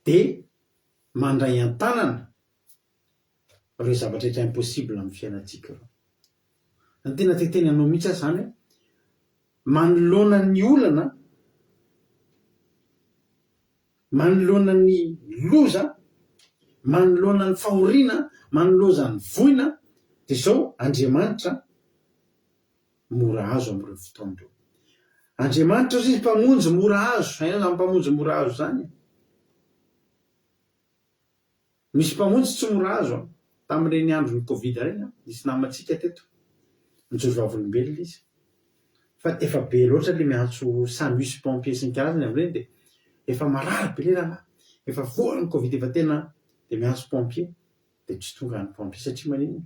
S2: dia mandray an-tanana ireo zavatra rehetra impossible amin'ny fiainantsika ireo. Ny tena te hiteny anao mihitsy aho izany hoe manoloana ny olana, manoloana ny loza, manoloana ny fahoriana, manoloza ny voina, dia izao Andriamanitra mora azo amin'ireo fotoana ireo. Andriamanitra ozy izy mpamonjy mora azo, hainao izany mpamonjy mora azo izany e? Misy mpamonjy tsy mora azo an! Tamin'ireny andron'ny covid ireny an, nisy namantsika teto, nijoro vavolombelona izy, fa efa be loatra ilay miantso SAMU sy pompier sy ny karazany amin'ireny dia efa marary be ilay rahalahy, efa voan'ny covid efa tena dia miantso pompier, dia tsy tonga ny pompier satria maninona?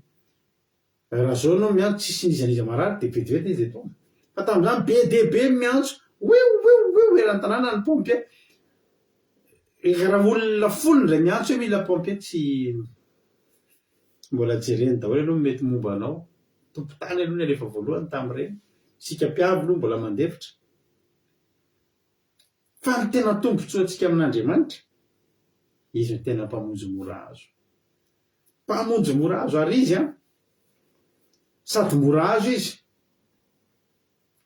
S2: Raha zao enao miantso tsisy n'iza n'iza marary dia vetivety izy dia tonga. Fa tamin'izany be dia be ny miantso wiu wiu wiu eran'ny tanàna ny pompier. Raha olona folo indray miantso hoe mila pompier tsy mbola jereny daholo aloha ny mety momba anao. Tompon-tany aloha ny alefa voalohany tamin'ireny. Isika mpiavy aloha mbola mandefitra. Fa ny tena tombotsoantsika amin'Andriamanitra, Izy no tena Mpamonjy mora azo. Mpamonjy mora azo ary Izy an! Sady mora azo Izy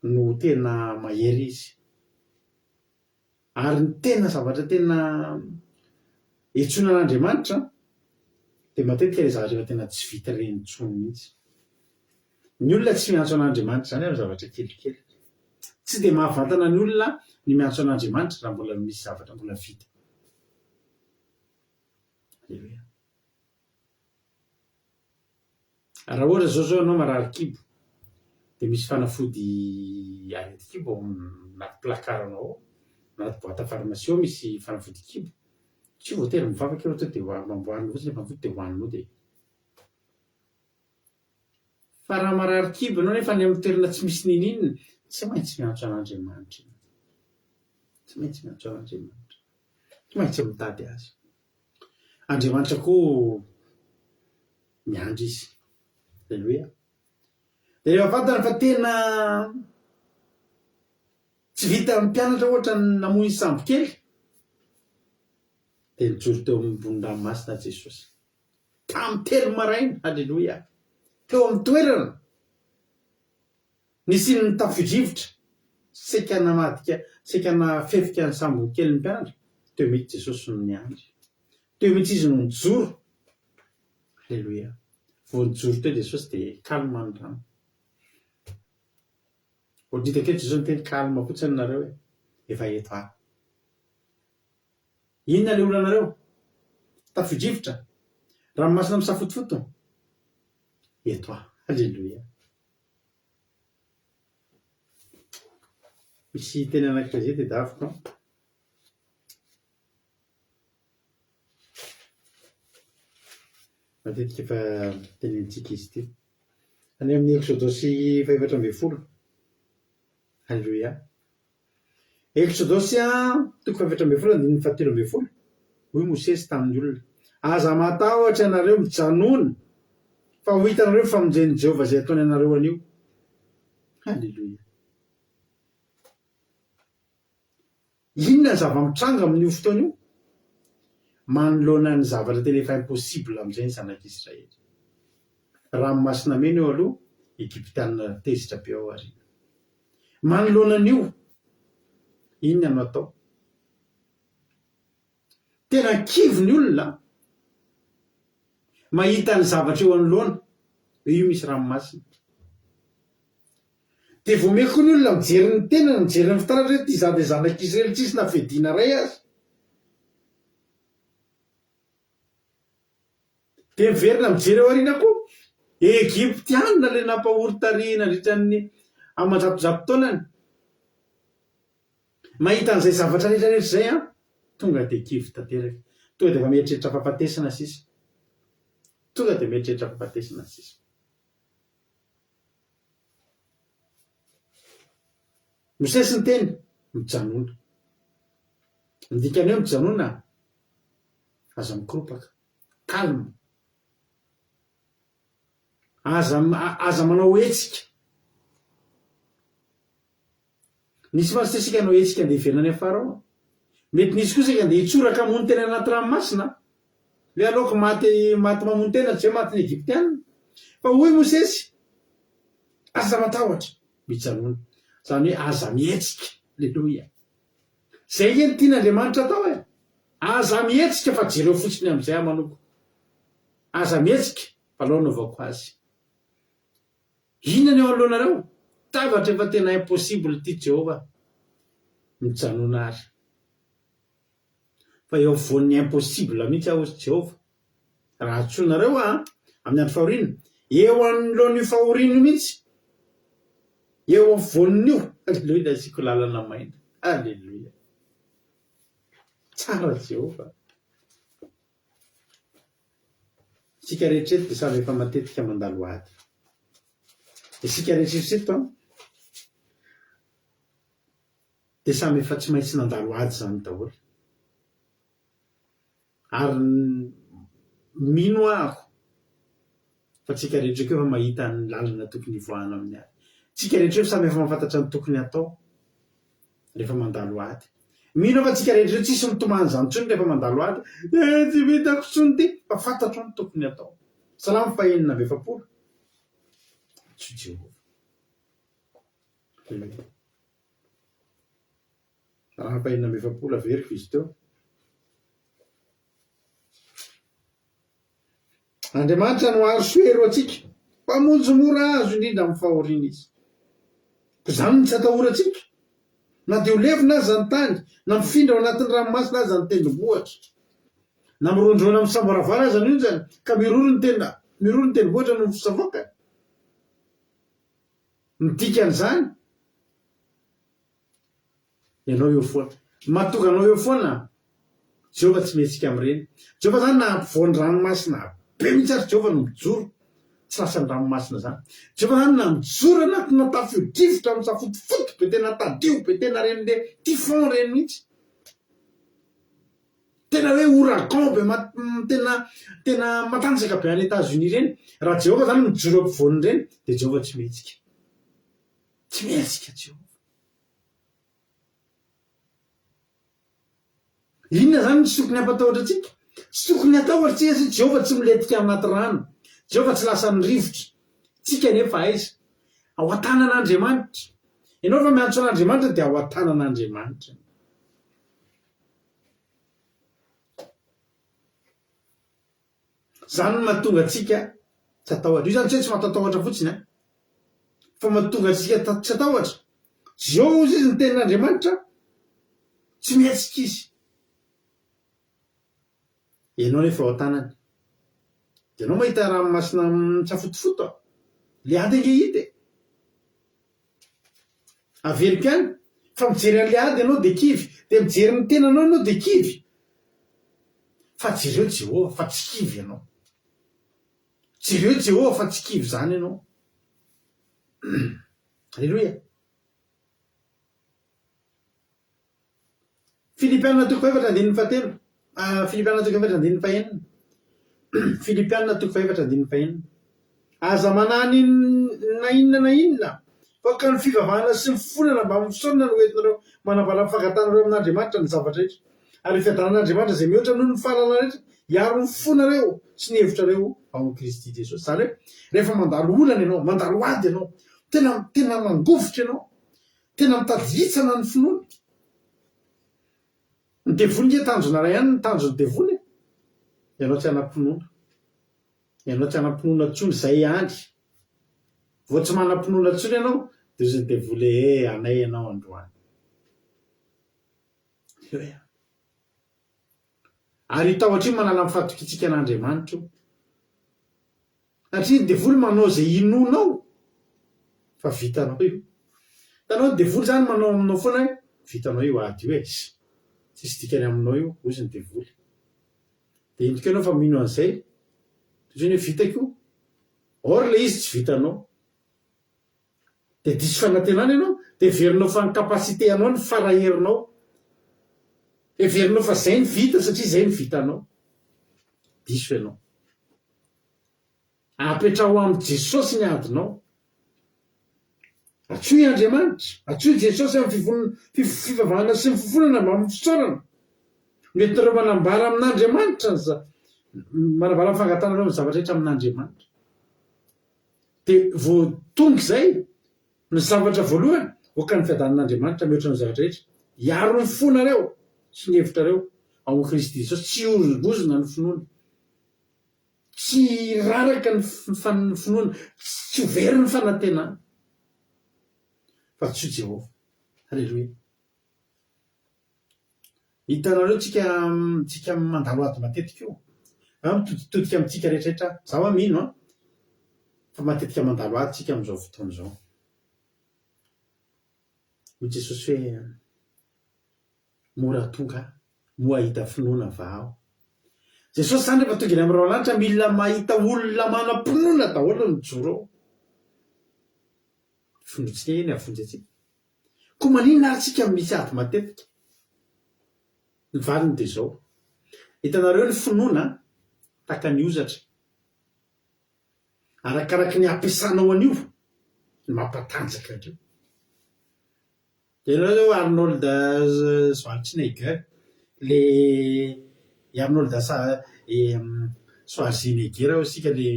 S2: no tena mahery Izy. Ary ny tena zavatra tena iantsoana an'Andriamanitra dia matetika ilay zavatra efa tena tsy vita ireny intsony mihitsy. Ny olona tsy miantso an'Andriamanitra izany amin'ny zavatra kelikely. Tsy dia mahavantana ny olona ny miantso an'Andriamanitra raha mbola misy zavatra mbola vita. Aleloia. Raha ohatra izao zao ianao marary kibo, dia misy fanafody aretin-kibo ao anaty placard-nao ao, anaty boite à pharmacie ao misy fanafody kibo, tsy voatery mivavaka ianao tonga dia amboarina fotsiny ilay fanafody dia hohaninao dia. Fa raha marary kibo ianao nefa any amin'ny toerana tsy misy n'inon'inona, tsy maintsy miantso an'Andriamanitra ianao. Tsy maintsy miantso an'Andriamanitra. Tsy maintsy mitady Azy. Andriamanitra koa miandry Izy. Aleloia. Dia rehefa fantany fa tena tsy vitan'ny mpianatra ohatra ny namoy ny sambo kely, dia nijoro teo ambony ranomasina Jesosy. Tamin'ny telo maraina, aleloia, teo amin'ny toerana nisian'ny tafio-drivotra, saika namadika, saika nahafefika ny sambokelin'ny mpianatra, teo mihitsy Jesosy no niandry. Teo mihitsy Izy no nijoro. Aleloia. Vao nijoro teo Jesosy dia calme ny rano. Ohatry ny hitako eto Jesosy niteny calme fotsiny nareo e, efa eto aho. Inona ilay olanareo? Tafio-drivotra? Ranomasina misafotofoto? Eto aho. Aleloia. Misy teny anankiray izay tadiaviko an. Matetika efa tenenintsika izy ity. Any amin'ny Eksodosy fahefatra ambin'ny folo. Aleloia. Eksodosy toko faha-14 andininy fahatelo ambin'ny folo, Hoy Mosesy tamin'ny olona, Aza matahotra ianareo, mijanòna, fa ho hitanareo ny famonjen'i Jehovah izay ataony anareo anio. Haleloia! Inona ny zava-mitranga amin'io fotoana io? Manoloana ny zavatra tena efa impossible amin'izay ny zanak'Israely. Ranomasina Mena eo aloha, Egyptiana tezitra be ao aoriana. Manoloana an'io, inona no atao? Tena kivy ny olona mahita ny zavatra eo anoloana, hoe io misy ranomasina. Dia vao miha koa ny olona mijery ny tenany, mijery ny fitaratra hoe ity za dia zanak'Israely tsisy na fiadiana iray aza. Dia miverina mijery ao aoriana koa, Egyptiana ilay nampahory tarehy nandritra ny aman-jatozato taonany. Mahita an'izay zavatra rehetra rehetra izay an, tonga dia kivy tanteraka. Tonga dia efa mieritreritra fahafatesana sisa. Tonga dia mieritreritra fahafatesana sisa. Mosesy niteny, mijanona. Ny dikan'ny hoe mijanona, aza mikoropaka. Calme. Aza, aza manao hetsika. Nisy mantsy isika hanao hetsika andeha hiverina any amin'i Farao. Mety nisy koa isika andeha hitsoraka hamono tena any anaty ranomasina. Hoe aleoko maty maty mamono tena toy izay matin'ny Egyptiana. Fa hoy Mosesy, Aza matahotra, mijanona. Izany hoe aza mihetsika. Aleloia. Izay ange no tian'Andriamanitra atao e. Aza mihetsika fa jereo fotsiny amin'izay aho manompo. Aza mihetsika fa aleo anaovako azy. Inona ny eo anoloanareo? Zavatra efa tena impossible ity Jehovah. Mijanona ary. Fa eo afovoan'ny impossible mihitsy aho hozy Jehovah. Raha antsoinareo aho amin'ny andro fahoriana, eo anoloan'io fahoriana io mihitsy, eo afovoan'io, aleloia, asiako lalana maina. Aleloia. Tsara Jehovah. Isika rehetra eto dia samy efa matetika mandalo ady. Isika rehetra eto an, dia samy efa tsy maintsy nandalo ady izany daholo. Ary mino aho fa tsika rehetra koa efa mahita ny lalana tokony hivoahana amin'ny ady. Tsika rehetra eto samy efa mahafantatra ny tokony hatao rehefa mandalo ady. Mino aho fa tsika rehetra eto tsisy mitomany izany intsony rehefa mandalo ady, eh tsy vitako intsony ity, fa fantatro ny tokony hatao. Salamo faha-46, Antsoy Jehovah. Aleloia. Salamo faha-46 averiko izy teo. Andriamanitra no aro sy hery ho antsika, Mpamonjy mora azo indrindra amin'ny fahoriana Izy. Koa izany no tsy atahorantsika, na dia ho levona aza ny tany, na mifindra ao anatin'ny ranomasina aza ny tendrombohitra, na miroandroana amin'ny samboaravara aza ny onjany, ka miroro ny tenda, miroro ny tendrombohitra noho ny fisavoakany. Ny dikan'izany, Ianao eo foana. Mahatonga anao eo foana Jehovah tsy mihetsika amin'ireny. Jehovah zany na ampovoan'ny ranomasina be mihitsy ary Jehovah no mijoro. Tsy lasan'ny ranomasina zany. Jehovah zany na mijoro anatina tafio-drivotra misafotofoto be tena tadio be tena reny le typhon reny mihitsy. Tena hoe ouragan be tena tena matanjaka be any Etats-Unis reny. Raha Jehovah zany mijoro ampovoan'ireny dia Jehovah tsy mihetsika. Tsy mihetsika Jehovah. Inona izany no tsy tokony hampatahotra antsika? Tsy tokony hatahotra isika satria Jehovah tsy milentika anaty rano. Jehovah tsy lasan'ny rivotra. Tsika anefa aiza? Ao an-tanan'Andriamanitra. Ianao rehefa miantso an'Andriamanitra dia ao an-tanan'Andriamanitra. Izany no mahatonga antsika tsy hatahotra. Io izany tsy hoe tsy mahatatahotra fotsiny an! Fa mahatonga antsika tsy hatahotra. Zao hozy izy ny tenin'Andriamanitra, tsy mihetsika izy. Ianao nefa ao an-tanany. Dia ianao mahita ranomasina mitsafotofoto an! Ilay ady ange hita e! Averiko ihany, fa mijery an'ilay ady ianao dia kivy, dia mijery ny tenanao ianao dia kivy. Fa jereo Jehovah fa tsy kivy ianao. Jereo Jehovah fa tsy kivy izany ianao. Aleloia. Filipiana toko fahefatra andininy fahatelo. Filipiana toko fahefatra andininy fahenina. Filipiana toko fahefatra andininy fahenina. Aza manahy na inona na inona, fa ka ny fivavahana sy ny fifonana mbamin'ny fisaorana no hoentinareo manambara ny fangatahanareo amin'Andriamanitra ny zavatra rehetra. Ary ny fiadanan'Andriamanitra izay mihoatra noho ny fahalalana rehetra hiaro ny fonareo sy ny hevitrareo ao amin'i Kristy Jesosy. Izany hoe rehefa mandalo olana ianao, mandalo ady ianao, tena tena mangovitra ianao, tena mitady hitsana ny finoana. Ny devoly nge tanjona iray ihany ny tanjon'ny devoly e! Ianao tsy hanam-pinoana. Ianao tsy hanam-pinoana intsony izay ihany. Vao tsy manam-pinoana intsony ianao dia hozy ny devoly ee anay ianao androany. Eo ihany. Ary io tahotra io manala ny fahatokiantsika an'Andriamanitra io. Satria ny devoly manao izay inoanao fa vitanao io. Hitanao ny devoly izany manao aminao foana hoe vitanao io ady io e, tsisy dikany aminao io, hozy ny devoly. Dia indriko ianao fa mino an'izay, toy izany hoe vitako io, or ilay izy tsy vitanao. Dia diso fanantenana ianao, dia heverinao fa ny capacité anao ny fara herinao. Heverinao fa izay no vita satria izay no vitanao. Diso ianao. Apetraho amin'i Jesosy ny adinao. Antsoy Andriamanitra, antsoy Jesosy amin'ny fivon fivavahana sy ny fifonana mbamin'ny fisaorana. Nentinareo manambara amin'Andriamanitra ny za manambara ny fangatanareo ny zavatra rehetra amin'Andriamanitra. Dia vao tonga izay, ny zavatra voalohany, aoka ny fiadanan'Andriamanitra mihoatra ny zavatra rehetra, hiaro ny fonareo sy ny hevitrareo ao amin'i Kristy Jesosy, tsy hihozongozona ny finoana. Tsy hiraraka ny finoana, tsy ho very ny fanantenana, fa tsy ho Jehovah. Haleloia. Hitanareo tsika tsika mandalo ady matetika io. Za mitoditodika amintsika rehetra rehetra. Za hoa mino an, fa matetika mandalo ady tsika amin'izao fotoana izao. Hoy Jesosy hoe Mora tonga aho, moa hahita finoana va aho? Jesosy izany rehefa tonga eny amin'ny rahona-lanitra mila mahita olona manam-pinoana daholo no mijoro eo. Finoantsika anie ny hahavonjy antsika. Koa maninona ary tsika misy ady matetika? Ny valiny dia izao, hitanareo ny finoana tahaka ny hozatra. Arakaraky ny ampiasanao an'io no mampatanjaka an'io. Ianareo zao Arnold Schwarzenegger, le i Arnold Schwarzenegger hoy isika le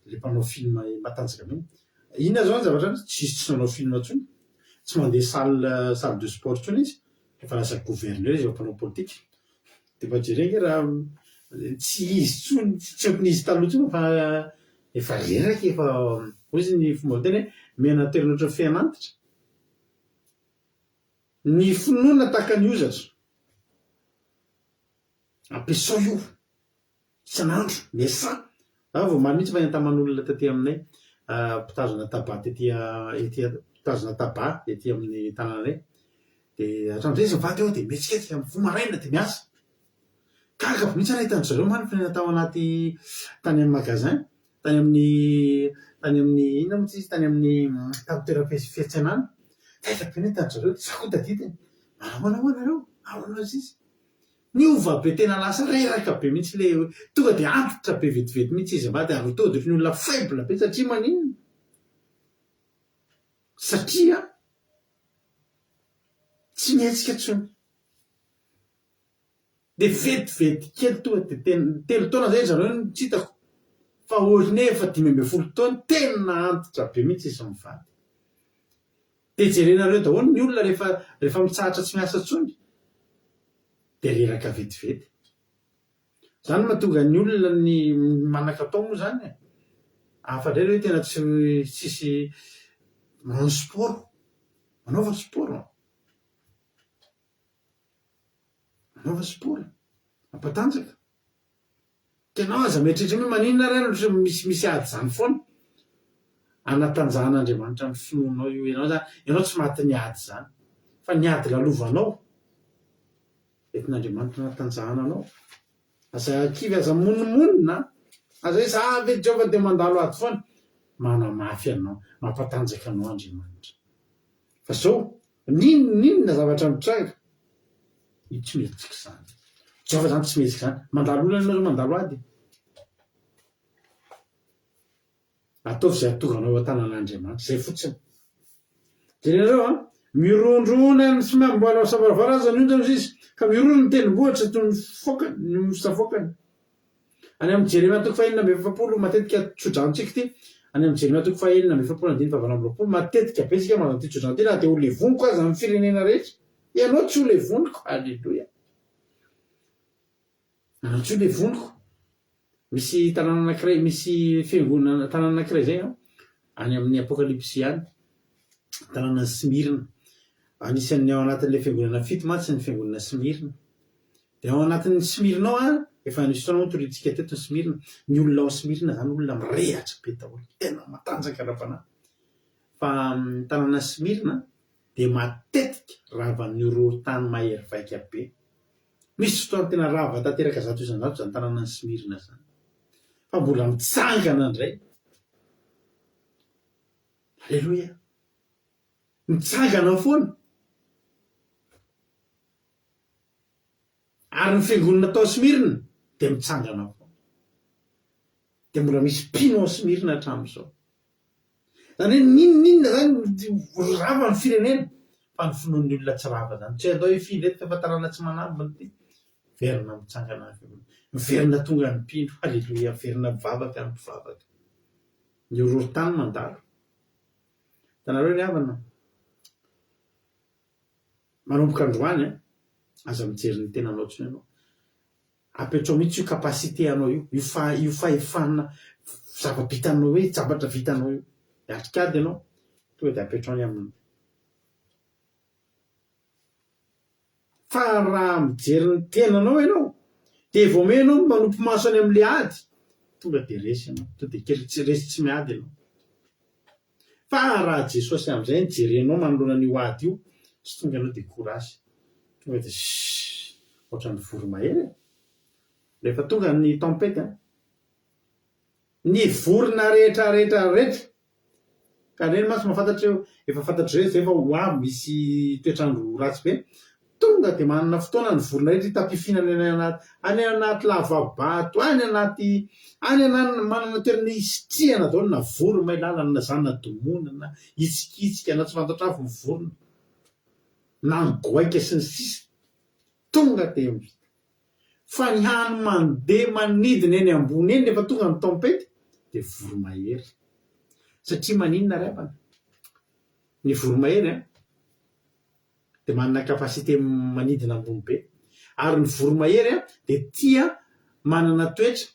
S2: le mpanao film matanjaka be iny. Inona zao ny zavatra nisy? Tsisy tsy nanao film intsony, tsy mandeha salle salle de sport intsony izy, efa lasa gouverneur izy, efa mpanao politika. Dia mba jereo ange raha tsy izy intsony, tsy ohatran'izy taloha intsony fa efa reraka, efa hoy izy ny fomba fiteny hoe mena toerana ohatran'ny fean'antitra. Ny finoana tahaka ny hozatra. Ampiasao io isan'andro, miasà. Za vao omaly mihitsy fa niantaman'olona taty aminay, mpitazona tabac tety ety mpitazona tabac ety amin'ny tanànanay. Dia hatramin'izay izy mivady eo dia mihetsiketsika, mifoha maraina dia miasa. Gaga be mihitsy aho nahita an-dry zareo omaly fa tao anaty tany amin'ny magasin. Tany amin'ny tany amin'ny inona moa izy tany amin'ny tamin'ny toeram-piantsenana. Taitra be nahita an-dry zareo, za koa tadidiny. Manahoana moa nareo? Ahoana hozy izy? Niova be tena lasa reraka be mihitsy le tonga dia antitra be vetivety mihitsy izy mivady ary tonga dia ohatran'ny olona faible be satria maninona? Satria tsy mihetsika intsony. Dia vetivety kely tonga dia tena, telo taona izay ry zareo no tsy hitako fa ohatran'ny hoe efa 15 taona, tena antitra be mihitsy izy mivady. Dia jerenareo daholo ny olona rehefa rehefa mitsahatra tsy miasa intsony dia reraka vetivety. Izany no mahatonga ny olona ny manan-katao moa izany e, hafa indray ilay hoe tena tsy tsisy manao sport, manaova sport an! Manaova sport, mampatanjaka. Tena aza mieritreritra hoe maninona ary aho no misy misy ady izany foana. Anatanjahan'Andriamanitra ny finoanao io. Ianao izany, ianao tsy matin'ny ady izany. Fa ny ady lalovanao, entin'Andriamanitra anatanjahana anao. Aza kivy, aza mimonomonona. Aza hoe za ve Jehovah dia mandalo ady foana. Manamafy anao, mampatanjaka anao Andriamanitra. Fa izao, N'inon'inona zavatra mitranga. Io tsy mihetsika izany. Jehovah izany tsy mihetsika izany. Mandalo olana ianao zao, mandalo ady. Ataovy izay hahatonga anao eo an-tanan'Andriamanitra. Izay fotsiny. Jerenareo an! Mirondrona ny sy mbola savaravara aza ny onja hozy izy, ka miroro ny tendrombohitra toy ny foka, ny misafoakany. Any amin'ny Jeremia toko fahenina amby 40, matetika tsodranontsika ity, any amin'ny Jeremia toko fahenina amby 40 andininy fahavalo amby 20, matetika be isika manao an'ity tsodrano ity na dia ho levoniko aza ny firenena rehetra. Ianao tsy ho levoniko. Aleloia. Ianao tsy ho levoniko. Misy tanàna anankiray, misy fiangonana, tanàna anankiray izay an, any amin'ny Apokalypsy any, tanànan'i Smyrna. Anisan'ny ao anatin'ilay fiangonana fito mantsy ny fiangonana Smyrna. Dia ao anatin'ny Smyrna ao an, efa nisy fotoana moa nitoriantsika teto ny Smyrna, ny olona ao Smyrna izany olona mirehatra be daholo, tena matanjaka ara-panahy. Fa ny tanànan'i Smyrna dia matetika ravan'ny horohorontany mahery vaika be. Misy fotoana tena rava tanteraka 100% izany tanànan'i Smyrna izany. Fa mbola mitsangana indray. Aleloia. Mitsangana foana. Ary ny fiangonana tao Smyrna dia mitsangana foana. Dia mbola misy mpino ao Smyrna hatramin'izao. Izany hoe n'inon'inona izany rava ny firenena fa ny finoan'ny olona tsy rava izany. Tsy hoe andao hifindra eto fa efa tanàna tsy manambina ity. Miverina mitsangana ny fiangonana. Miverina tonga ny mpino. Aleloia. Miverina mivavaka ny mpivavaka. Ny horohorontany mandalo. Hitanareo ry havana, manomboka androany an, aza mijery ny tenanao intsony ianao. Apetrao mihitsy io capacité anao io, io faha, io fahefana zava-bitanao hoe zavatra vitanao io. Miatrika ady ianao, tonga dia apetrao ny aminy. Fa raha mijery ny tenanao ianao, dia vao may ianao manopy maso any amin'ilay ady, tonga dia resy ianao, tonga dia kely tsy resy tsy miady ianao. Fa raha Jesosy amin'izay no jerenao manoloana an'io ady io, tsy tonga ianao dia courage, tonga dia shhh, ohatran'ny voromahery e! Rehefa tonga ny tempête an, ny vorona rehetra rehetra rehetra Ka ireny mantsy mahafantatra hoe efa fantatr'ireny izay fa ho avy misy toetr'andro ratsy be, tonga dia manana fotoana ny vorona rehetra hitampifinana any anaty any anaty lava-bato, any anaty any anana manana toerana hisitrihana daholo na voromailala na zana-domoina na hitsikitsika na tsy fantatra avy ny vorona na ny goaika sy ny sisa Tonga dia Fa ny hany mandeha manidina eny ambony eny rehefa tonga ny tempête dia voromahery. Satria maninona ry havana? Ny voromahery an, dia manana capacité manidina ambony be. Ary ny voromahery an, dia tia manana toetra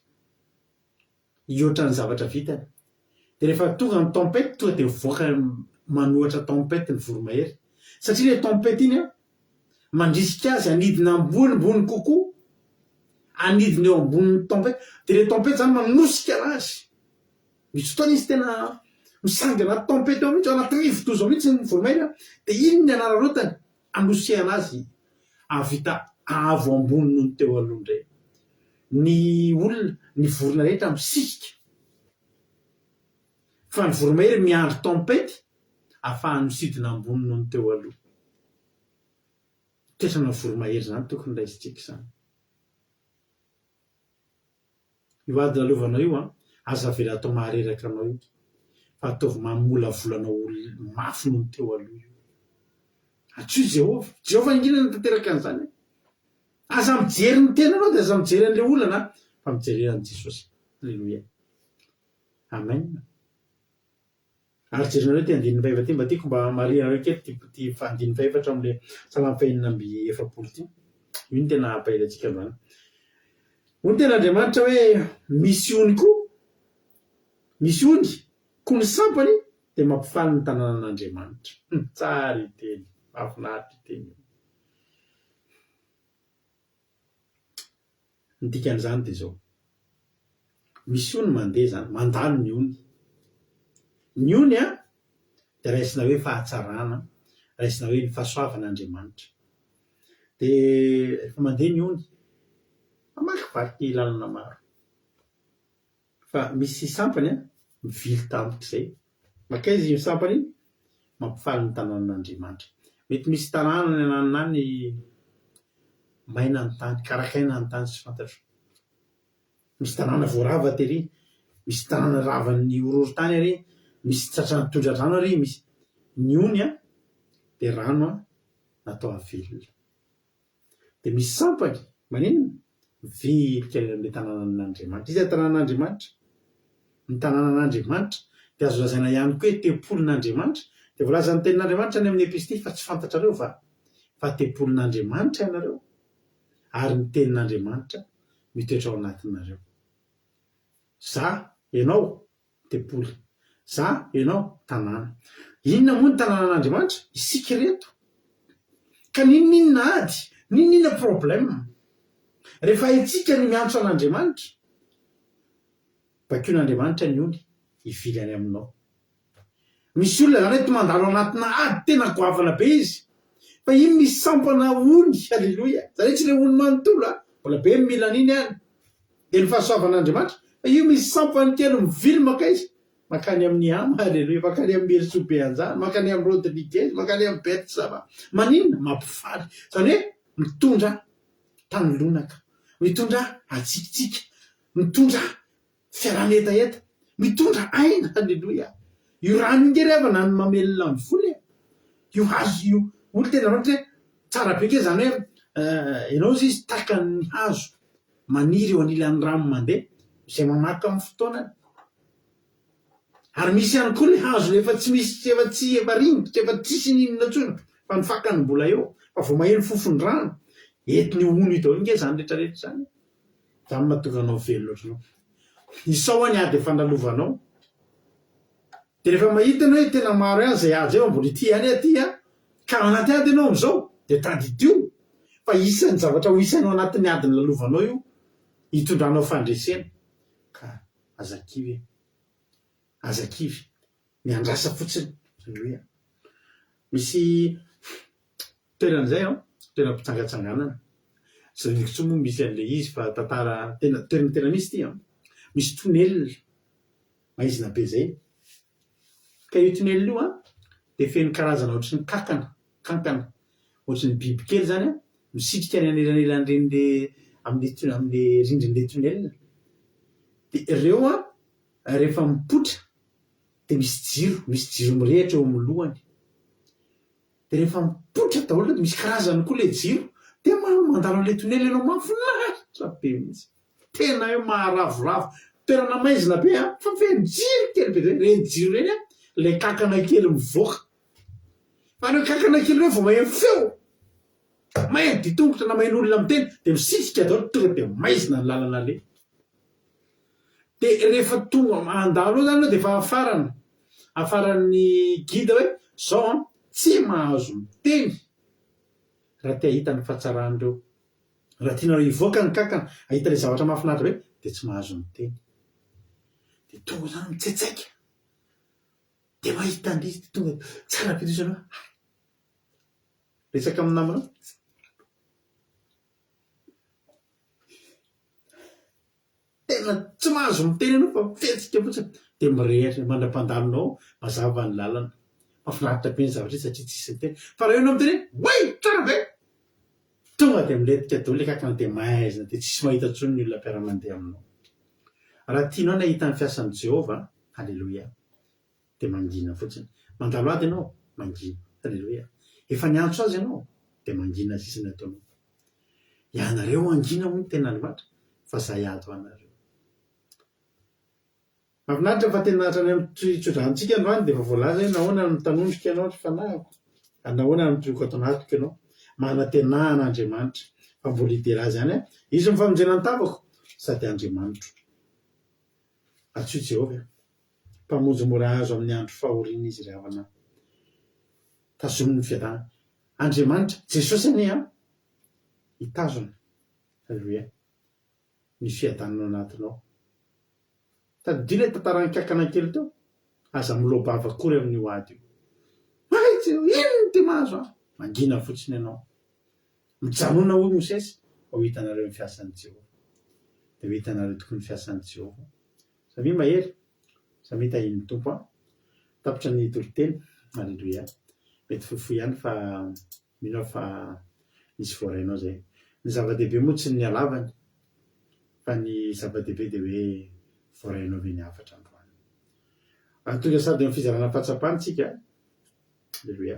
S2: hihoatra ny zavatra vitany. Dia rehefa tonga ny tempête tonga dia mivoaka manohatra tempête ny voromahery. Satria ilay tempête iny an, mandrisika azy hanidina ambonimbony kokoa, hanidina eo ambonin'ny tempête. Dia ilay tempête izany manosika anazy. Misy fotoana izy tena misangy anaty tempête ao mihitsy, ao anaty rivodoza ao mihitsy ny voromahery an, dia iny ny anararaotany hanosehana azy hahavita avo ambony noho ny teo aloha indray. Ny olona, ny vorona rehetra misisika. Fa ny voromahery miandry tempête ahafahany misidina ambony noho ny teo aloha. Toetrana voromahery izany tokony raisintsika izany. Io ady lalovanao io an, aza avela atao mahareraka anao io, fa ataovy mamolavola anao ho mafy noho ny teo aloha io. Antsoy Jehovah. Jehovah indrindra no tanteraka an'izany e. Aza mijery ny tenanao dia aza mijery an'ilay olana fa mijerena an'i Jesosy. Aleloia. Amen. Ary jerenareo ity andininy fahefatra ity, mba tiako mba hamarihanareo kely ity ity andininy fahefatra ao amin'ilay Salamo fahenina amby 40 ity. Io no tena hampahery antsika androany. Hoy ny tenin'Andriamanitra hoe misy ony koa, misy ony koa ny sampany dia mampifaly ny tanànan'Andriamanitra. Tsara io teny, mahafinaritra io teny io. Ny dikan'izany dia izao, misy ony mandeha izany, mandalo ny ony. Ny ony an, dia raisina hoe fahatsarana, raisina hoe ny fahasoavan'Andriamanitra. Dia rehefa mandeha ny ony, mamakivaky lalana maro. Fa misy sampany an, mivily tampoka izay. Mankaiza iny sampany iny? Mampifaly ny tanànan'Andriamanitra. Mety misy tanàna any ananona any. Maina ny tany, karakaina ny tany tsy fantatro. Misy tanàna voarava tery, misy tanàna ravan'ny horohorontany ary, misy tratran'ny tondra-drano ary, misy. Ny ony an, dia rano an, natao hahavelona. Dia misy sampany, maninona? Mivilika any amin'ilay tanànan'Andriamanitra. Iza ny tanànan'Andriamanitra? Ny tanànan'Andriamanitra dia azo lazaina ihany koa hoe tempolin'Andriamanitra. Dia voalazan'ny tenin'Andriamanitra any amin'ny epistily fa tsy fantatrareo va fa tempolin'Andriamanitra ianareo ary ny tenin'Andriamanitra mitoetra ao anatinareo. Za, ianao, tempoly. Za, ianao, tanàna. Inona moa ny tanànan'Andriamanitra? Isika ireto. Ka n'inon'inona ady, n'inon'inona problème. Rehefa haintsika ny miantso an'Andriamanitra, bakion'Andriamanitra ny ony hivily any aminao. Misy olona zany eto mandalo anatina ady tena goavana be izy. Fa iny misy sampana ony, aleloia. Zany hoe tsy le ony manontolo a, mbola be ny mila an'iny any. Dia ny fahasoavan'Andriamanitra. Fa io misy sampany kely mivily mankaiza? Mankany amin'ny Ama, aleloia, mankany amin'ny Merisoa Beanjany, mankany amin'ny Rodriguez, mankany amin'ny Betsaba. Maninona? Mampifaly. Zany hoe mitondra tany lonaka, mitondra hatsikitsiky, mitondra Fiaraha-mihetaheta, mitondra aina, Aleloia! Io rano io nge ry havana no mamelona ny voly e! Io hazo io, hoy ny tenin'Andriamanitra hoe, tsara be nge izany hoe ianao hozy izy tahaka ny hazo maniry eo anilan'ny rano mandeha, izay mamaka amin'ny fotoanany. Ary misy ihany koa ilay hazo efa tsy misy, efa tsy, efa ringitra, efa tsisy n'inona intsony fa ny fakany mbola eo, fa vao maheno fofon-drano, entin'io hono io daholo nge izany rehetrarehetra izany e! Zany mahatonga anao velona ohatranao. Isao ny ady efa nalovanao. Dia rehefa mahita ianao hoe tena maro ihany izay ady izay fa mbola ity ihany aho ity an, ka ao anaty ady ianao amin'izao dia tadidio fa isan'ny zavatra ho isanao anatin'ny ady nolalovanao io hitondranao fandresena. Ka aza kivy e. Aza kivy. Miandrasa fotsiny. Alléluia. Misy toerana izay an, toeram-pitsangatsanganana. Tsy tadidiko intsony moa misy an'ilay izy fa tantara tena toerana tena misy ity an. Misy tunnel maizina be izay. Ka io tunnel io an, dia feno karazana ohatry ny kankana, kankana, ohatry ny bibikely izany an, misitrika any anelanelan'ireny le amin'ilay amin'ilay rindrin'ilay tunnel. Dia ireo an, rehefa mipoitra dia misy jiro, misy jiro mirehitra eo amin'ny lohany. Dia rehefa mipoitra daholo ireo dia misy karazany koa ilay jiro, dia mandalo an'ilay tunnel ianao, mahafinaritra be mihitsy. Tena hoe maharavoravo. Toerana maizina be an, fa feno jiro kely be zay. Ireny jiro ireny an, ilay kankana kely mivoaka. Fa ireo kankana kely ireo vao maheno feo, maheno dian-tongotra na maheno olona miteny dia misitrika daholo, tonga dia maizina ny lalana aleha. Dia rehefa tonga handalo eo zany ianao dia efa hafarana, hafaran'ny guide hoe zao an, tsy mahazo miteny raha te hahita ny fahatsaran'ireo. Raha tianareo hivoaka ny kankana, hahita ilay zavatra mahafinaritra be dia tsy mahazo miteny. Dia tonga zany mitsaitsaika, dia mahita an'ilay izy dia tonga tsara be toy izany hoe hay. Resaka amin'ny namanao. Tena tsy mahazo miteny ianao fa mihetsika fotsiny dia mirehitra mandra-pandalonao mazava ny lalana. Mahafinaritra be ny zavatra io satria tsisy miteny. Fa raha eo ianao miteny hoe oay! Tsara be! Tonga dia milentika daholo ilay kankana dia maizina dia tsisy mahita intsony ny olona mpiara-mandeha aminao. Raha tianao ny hahita ny fiasan'i Jehovah, Aleloia, dia mangina fotsiny. Mandalo ady ianao, mangina. Aleloia. Efa niantso azy ianao, dia mangina sisa ny ataonao. Ianareo hangina hoy ny tenin'Andriamanitra fa za hiady ho anareo. Mahafinaritra fa tena hatrany amin'ny tsodranontsika androany dia efa voalaza hoe nahoana no mitanondrika ianao ry fanahiko ary nahoana no mitoroko ato anatiko ianao. Manantenà an'Andriamanitra fa mbola hidera azy ihany aho. Izy no famonjena ny tavako sady Andriamanitro. Antsoy Jehovah e. Mpamonjy mora azo amin'ny andro fahoriana izy ry havana. Tazomy ny fiadanana. Andriamanitra, Jesosy anie an, hitazona, Aleloia, ny fiadanana ao anatinao. Tadidio ilay tantaran'ny kankana kely teo? Aza miloa-bava akory amin'io ady io. Hay Jehovah, inona ity mahazo ahy? Mangina fotsiny ianao. Mijanona hoy Mosesy, fa ho hitanareo ny fiasan'i Jehovah. Dia ho hitanareo tokoa ny fiasan'i Jehovah. Samia mahery, samia tahian'ny Tompo an. Tapitra ny toriteny. Aleloia. Mety fohifohy ihany fa mino aho fa nisy voarainao izay. Ny zava-dehibe moa tsy ny halavany fa ny zava-dehibe dia hoe voarainao ve ny hafatra androany. Tonga sady amin'ny fizarana fahatsapana isika. Aleloia.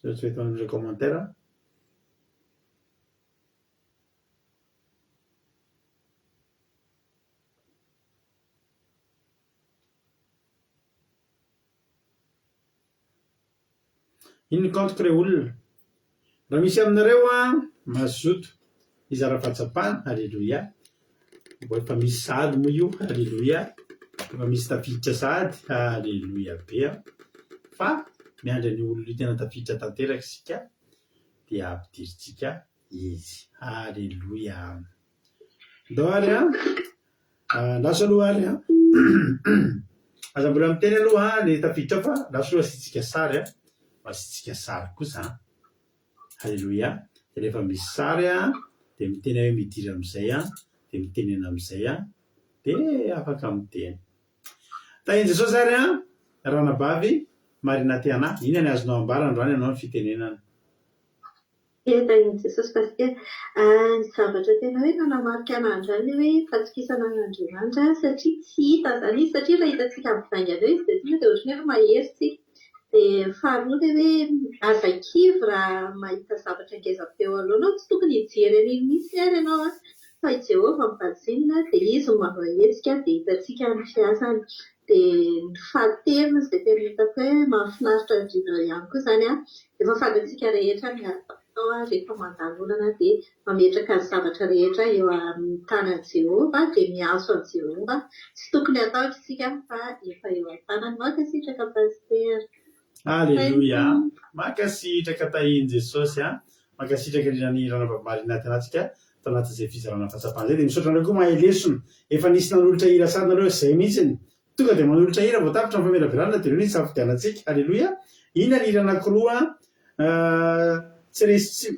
S2: Sao tsy eto amin'ireo commentaire. Iny ny compte-ko re olona. Raha misy aminareo an, mazoto hizara fahatsapana, Aleloia. Mbo efa misy sahady moa io, Aleloia. Efa misy tafiditra sahady, Aleloia be an. Fa miandry an'io olona io tena tafiditra tanteraka isika dia ampidirintsika izy. Aleloia. Ndao ary an. Lasa aloha ary an. Aza mbola miteny aloha an, le tafiditra ao fa lasa aloha asiantsika sary an. Mba asiantsika sary kosa an. Haleloia. Dia rehefa misy sary an, dia miteny aho hoe midira amin'izay an, dia mitenena amin'izay an, dia afaka miteny. Tahin'i Jesosy ary an, Ranabavy Marina Tiana, inona ny azonao ambara androany ianao ny fitenenana?
S5: Ie, tahin'i Jesosy Pasitera. Ny zavatra tena hoe nanamarika anah androany ilay hoe fatokisana an'Andriamanitra satria tsy hita izany izy satria raha hitantsika mivaingana eo izy dia tonga dia ohatran'ny hoe mahery isika. Dia faharoa ilay hoe aza kivy raha mahita zavatra ngeza be eo anoloanao, tsy tokony hijery an'iny mihitsy ary ianao an, fa i Jehovah no banjinina dia izy no manao hetsika dia hitantsika ny fiasany. Dia ny fahatelo izay tena hitako hoe mahafinaritra indrindra ihany koa izany an, efa fantatsika rehetra ny atao rehefa mandalo olana dia mametraka ny zavatra rehetra eo amin'ny tanan'i Jehovah dia miantso an'i Jehovah. Tsy tokony hatahotra isika fa efa eo an-tanany. Mankasitraka Pasitera.
S2: Aleloia! Mankasitraka tahin'i Jesosy a! Mankasitraka indrindra ny Ranabavy Marina Tena-tsika tao anatin'izay fizarana fahatsapana izay dia misaotra anareo koa mahay lesona. Efa nisy nanolotra hira sady nareo izay mihitsiny. Tonga dia manolotra hira vao tapitra ny famelabelarana dia ireo no hisafidianantsika. Aleloia! Inona ny hira anankiroa tsy resy tsy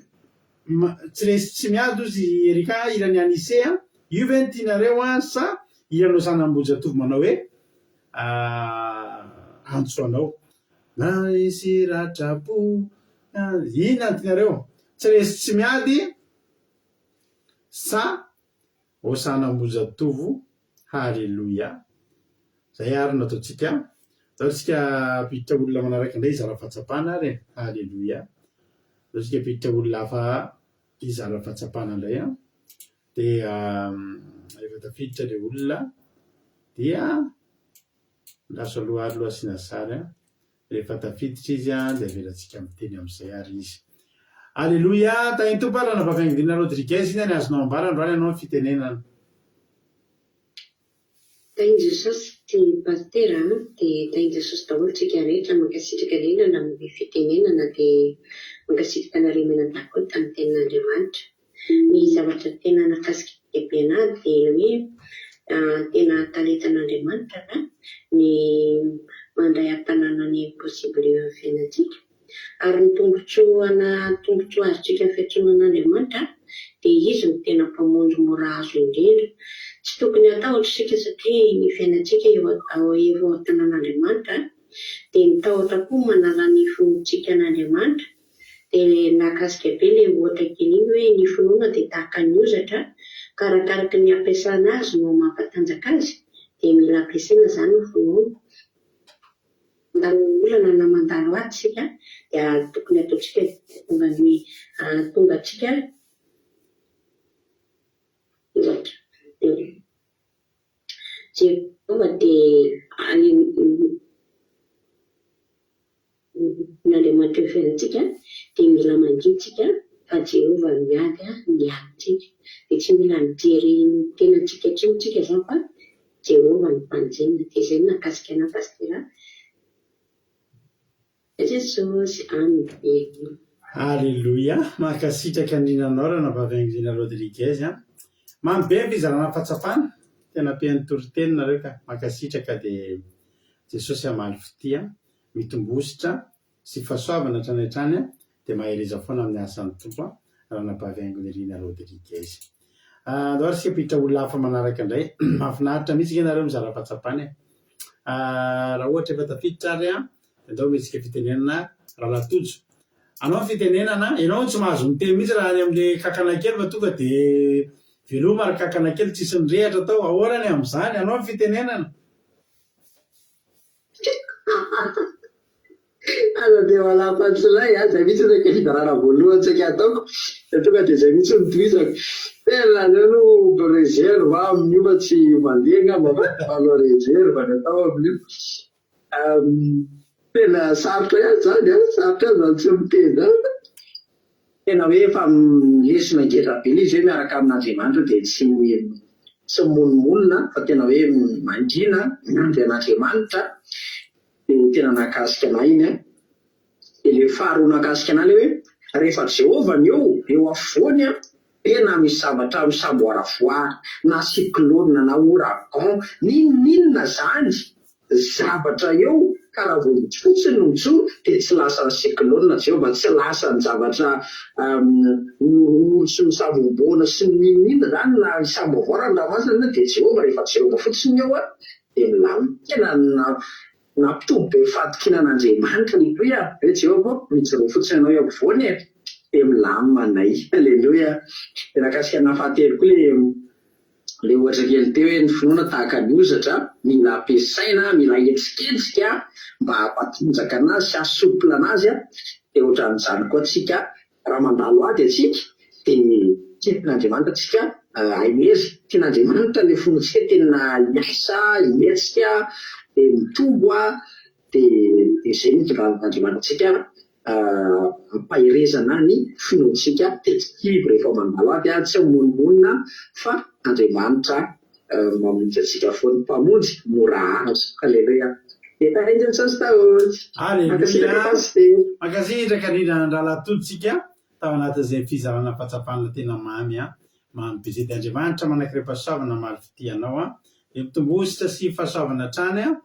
S2: tsy resy tsy miady ozy i Erika hiran'i Anise a! Io ve no tianareo an sa hiran'i Hosana Ambohijatovo manao hoe antso anao. Na hisy ratram-po Inona no tianareo? Tsy resy tsy miady sa Hosana Ambohijatovo Haleloia Zay ary no ataontsika Ndao tsika hampiditra olona manaraka indray hizara fahatsapana ary e Haleloia Ndao tsika hampiditra olona hafa hizara fahatsapana indray an Dia rehefa tafiditra ilay olona dia andraso aloha ary aloha asiana sary an. Rehefa tafiditra izy an dia avelantsika miteny amin'izay ary izy. Aleloia! Tahin'ny Tompo ary Ranabavy Angelina Rodriguez, inona ny azonao ambara androany ianao ny fitenenana?
S6: Tahin'i Jesosy Pasitera a, dia tahin'i Jesosy daholo tsika rehetra, mankasitraka indrindra nanome fitenenana dia mankasitraka anareo mianadahy koa tamin'ny tenin'Andriamanitra. Ny zavatra tena nahakasika be anah dia ilay hoe tena talentan'Andriamanitra va ny mandray an-tanàna ny impossible eo amin'ny fiainantsika? Ary ny tombotsoa ana tombotsoa azontsika amin'ny fiantsoana an'Andriamanitra dia Izy no tena Mpamonjy mora azo indrindra. Tsy tokony hatahotra isika satria ny fiainantsika eo eo an-tanan'Andriamanitra dia ny tahotra koa manala ny finoantsika an'Andriamanitra Dia nahakasika be ilay ohatra kely iny hoe ny finoana dia tahaka ny hozatra ka arakaraky ny ampiasana azy no mampatanjaka azy dia mila ampiasaina izany ny finoana. Mandalo olana na mandalo ady isika dia tokony ataontsika izay hahatonga ny hahatonga antsika hozatra. Dia Jehovah dia any Ny Andriamanitra eo fiainantsika dia mila mangina isika fa Jehovah miady ny adintsika. Dia tsy mila mijery ny tenantsika intsony isika izany fa Jehovah no mpanjinina. Dia izay no nahakasika anah Pasitera Jesosy. Amen.
S2: Aleloia! Mankasitraka indrindra anao Ranabavy Angelina Rodriguez a! Mamy be ny fizarana fahatsapana, tena mpihaino toriteny nareo ka, mankasitraka dia Jesosy hamaly fitia. Mitombositra sy fahasoavana hatrany hatrany dia mahereza foana amin'ny asan'ny Tompo a, Ranabavy Haingonirina Rodriguez. Andao ary isika hampiditra olona hafa manaraka indray. Mahafinaritra mihitsy ange nareo mizara fahatsapana e. Raha ohatra efa tafiditra ary an. Dia andao omentsika fitenenana Rahalahy Tojo. Anao ny fitenenana, ianao tsy mahazo miteny mihitsy raha any amin'ilay kankana kely fa tonga dia veloma ry kankana kely tsisy nirehatra tao. Ahoana ny amin'izany? Anao ny fitenenana.
S7: Aza dia malaham-pantsy-lay a! Izay mihitsy ilay fizarana voalohany saika hataoko dia tonga dia izay mihitsy no tohizako. Tena aleo aloha mi-reserve aho amin'io fa tsy mandeha angamba fa aleo reserve ny atao amin'io. Tena sarotra ihany izany an! Sarotra ihany izany tsy miteny izany fa tena hoe efa lesona ngeza be ilay izy hoe miaraka amin'Andriamanitra dia tsy tsy mimonomonona fa tena hoe mangina miandry an'Andriamanitra dia tena nahakasika anah iny an! Dia ilay faharoa nahakasika anah ilay hoe rehefa Jehovah no eo, eo afovoany an, tena misy zavatra misamboaravoara na cyclone na ouragan n'inon'inona izany zavatra eo ka raha vao izy fotsiny no mijoro dia tsy lasan'ny cyclone Jehovah, tsy lasan'ny zavatra mihorohoro sy misavoamboana sy ny n'inon'inona izany na hisamboavoara ny ranomasina dia Jehovah, rehefa Jehovah fotsiny no eo an, dia milamina. Tena nampitombo be fahatokiana an'Andriamanitra Aleloia! Hoe Jehovah ô, mijoroa fotsiny ianao eo ampovoany e! Dia milamina anay. Aleloia! Dia nahakasika anà fahatelo koa ilay ilay ohatra kely teo hoe ny finoana tahaka ny hozatra, mila ampiasaina, mila ahetsiketsika mba hampatanjaka anazy sy haha-souple anazy, dia ohatran'izany koa tsika Raha mandalo ady antsika dia tian'Andriamanitra antsika hahery, tian'Andriamanitra ilay finoantsika tena hiasa, hihetsika, dia mitombo dia izay no itondran'Andriamanitra antsika hampaherezana ny finoantsika dia tsy kivy rehefa mandalo ady, tsy hamonomonona fa Andriamanitra mamonjy antsika foana, Mpamonjy mora azo. Haleloia. Dia tahin'i Jesosy daholo. Mankasitraka
S2: Aleloia.
S7: Pasitera.
S2: Mankasitraka indrindra an-dRahalahy Tojo tsika tao anatin'izay fizarana fahatsapana tena mamy an. Mamy be izay. Dia Andriamanitra manankarem-pahasoavana hamaly fitia anao an. Dia mitombohosotra sy fahasoavana hatrany an.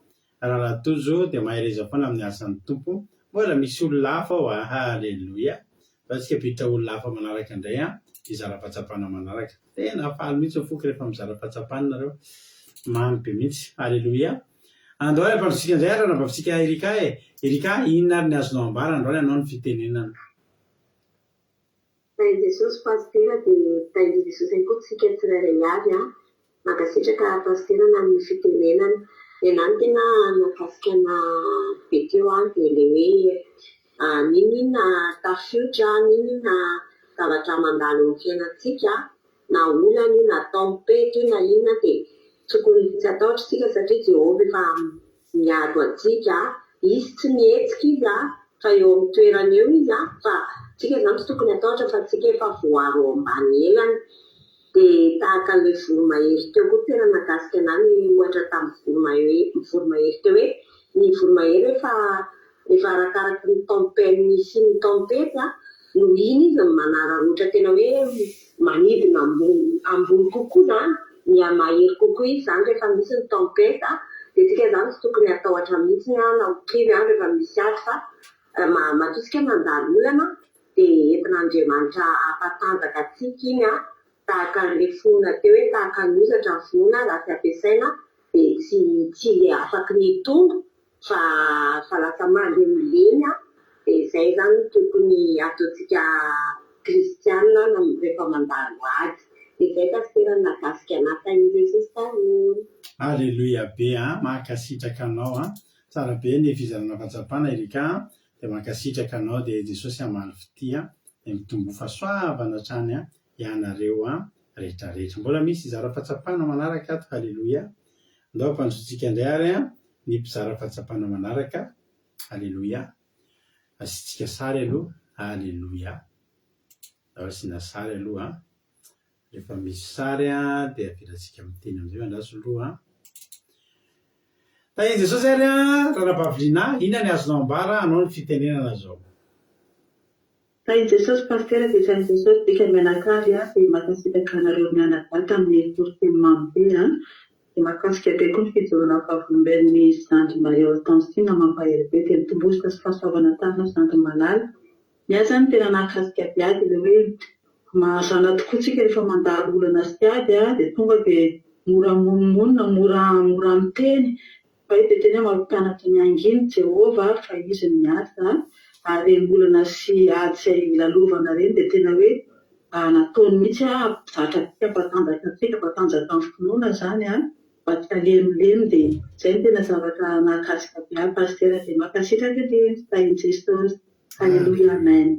S2: Rahalahy Tojo dia mahereza foana amin'ny asan'ny Tompo. Mbola misy olona hafa ao an. Haleloia. Fa tsika hampiditra olona hafa manaraka indray an. Hizara fahatsapana manaraka. Tena faly mihitsy ny foko rehefa mizara fahatsapana nareo. Mamy be mihitsy. Aleloia. Andao ary ampandrotsika indray ary ranabavintsika Erika e. Erika, inona ary ny azonao ambara androany anao ny fitenenana.
S5: Tahin'i Jesosy Pasitera dia tahin'i Jesosy ihany koa tsika tsirairay avy an. Mankasitraka Pasitera na amin'ny fitenenana. Ny anah no tena nahakasika anah be teo an dia ilay hoe n'inon'inona tafiotra, n'inon'inona zavatra mandalo eo amin'ny fiainantsika na olana io na tempete io na inona dia tokony tsy hatahotra isika satria Jehovah efa miady ho antsika, izy tsy mihetsika izy fa eo amin'ny toerany eo izy fa tsika izany tsy tokony hatahotra fa tsika efa voaro eo ambany elany. Dia tahaka an'ilay voromahery teo koa tena nahakasika anah ny ohatra tamin'ny voromahery voromahery teo hoe ny voromahery rehefa rehefa arakaraky ny tempête misy ny tempête no iny izy no manararaotra tena hoe manidina ambony ambony kokoa izany, miha-mahery kokoa izy izany rehefa misy ny tempête dia tsika izany tsy tokony hatahotra mihitsy na ho kivy rehefa misy ady fa matoa tsika mandalo olana dia entin'Andriamanitra hampatanjaka antsika iny an, tahaka an'ilay finoana teo hoe tahaka ny hozatra ny finoana raha tsy ampiasaina dia tsy tsy afaky ny hitombo fa fa lasa malemilemy an, dia izay izany no tokony ataontsika kristiana na rehefa mandalo ady. Dia izay pasitera no nahakasika anah tahin'i Jesosy daholo.
S2: Aleloia be an! Mankasitraka anao an! Tsara be ny fizarana fahatsapana Erika an! Dia mankasitraka anao dia Jesosy hamaly fitia dia mitomboa fahasoavana hatrany an ianareo an rehetra rehetra. Mbola misy hizara fahatsapana manaraka ato Haleloia. Andao ampandrosotsika indray ary an ny mpizara fahatsapana manaraka Haleloia. Asiantsika sary aloha Haleloia. Andao asiana sary aloha an. Rehefa misy sary dia avelantsika miteny amin'izay andraso aloha an. Tahin'i Jesosy ary an, Ranabavy Lina, inona ny azonao ambara hanao ny fitenenana izao?
S8: Tahin'i Jesosy Pasitera dia tahin'i Jesosy tsika mianakavy a, dia mankasitraka anareo mianadahy tamin'ny toriteny mamy be a, dia mahakasika be koa ny fijoroana vavolombelon'i zandry Maria Hortensine mampahery be dia mitombosotra sy fahasoavana tarina zandry malala. Ny ahy izany tena nahakasika be ahy dia ilay hoe mahazana tokoa tsika rehefa mandalo olana sy ady dia tonga dia mora monomonona, mora mora miteny. Fa eto dia tena hoe mampianatra ny hangina Jehovah fa Izy no miasa, ary ireny olana sy ady izay lalovana ireny dia tena hoe nataony mihitsy hampizatra antsika, hampatanjaka antsika, hampatanjaka ny finoana izany mba tsy halemilemy dia izay no tena zavatra nahakasika be ahy Pasitera dia mankasitraka indrindra, tahin'i Jesosy. Aleloia Amen.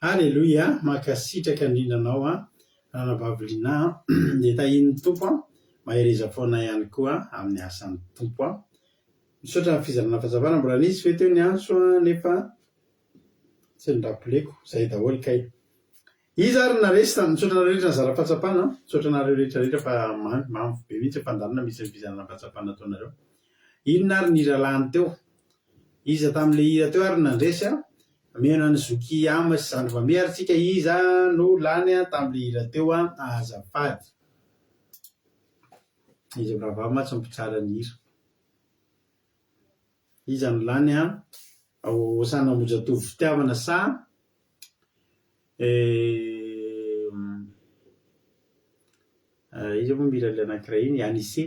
S2: Aleloia, mankasitraka indrindra anao an, ranabavy Lina an, dia tahian'ny Tompo an, mahereza foana ihany koa amin'ny asan'ny Tompo an. Misaotra ny fizarana fahazavana, mbola nisy ve teo ny antso an, nefa tsy nirapoleko, zay daholo kay. Iza ary no naresy tamin'ny, misaotra anareo rehetra nizara fahatsapana an, misaotra anareo rehetra rehetra fa mamy, mamy be mihitsy ny fandaharana misy ny fizarana fahatsapana ataonareo. Inona ary ny hira lany teo? Iza tamin'ilay hira teo ary no nandresy an? Mihaino an'i Zoky Ama sy Zandry Mami ary tsika iza no lany tamin'ilay hira teo an? Azafady. Izy mirahavavy mantsy no mpitsara ny hira. Iza no lany an? Hosana Ambohijatovo Fitiavana sa iza moa mihira ilay anankiray iny? Anise.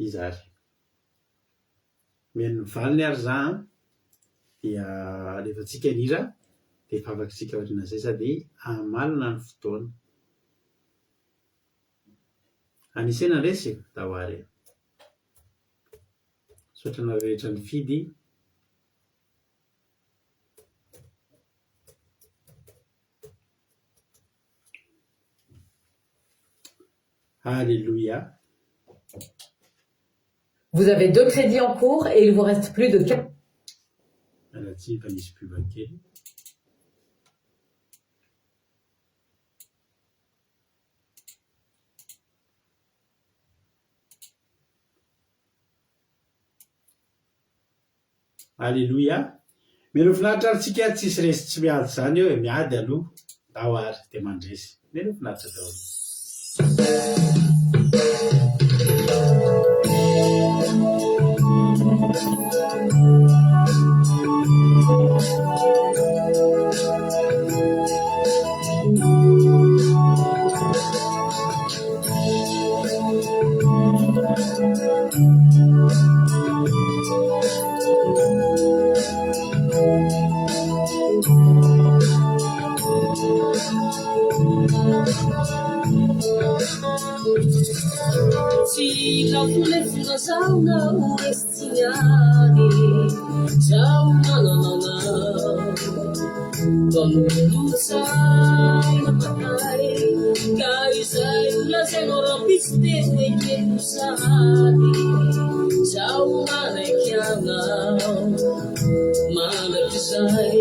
S2: Iza ary? Mihaino ny valiny ary za an, dia alefantsika ny hira dia hivavaka isika aorianan'izay sady hamalona ny fotoana. Anise nandresy e? Ndao ary e. Misaotra anareo rehetra nifidy. Alléluia.
S9: Vous avez deux crédits en cours et il vous reste plus de 4.
S2: Miala tsiny fa nisy pub kely. Aleloia! Mino finaritra ary tsika tsisy resy tsy miady zany eo e, miady aloha ndao ary de mandresy. Mino finaritra daholo.
S10: Tsy lafo lefona zaho na ho resy tsy miady Zaho manana anao Mpanolotsaina mahay Ka izay ho lazainao rahampitso dia ho ekeko sahady Zaho manaiky anao mandrakizay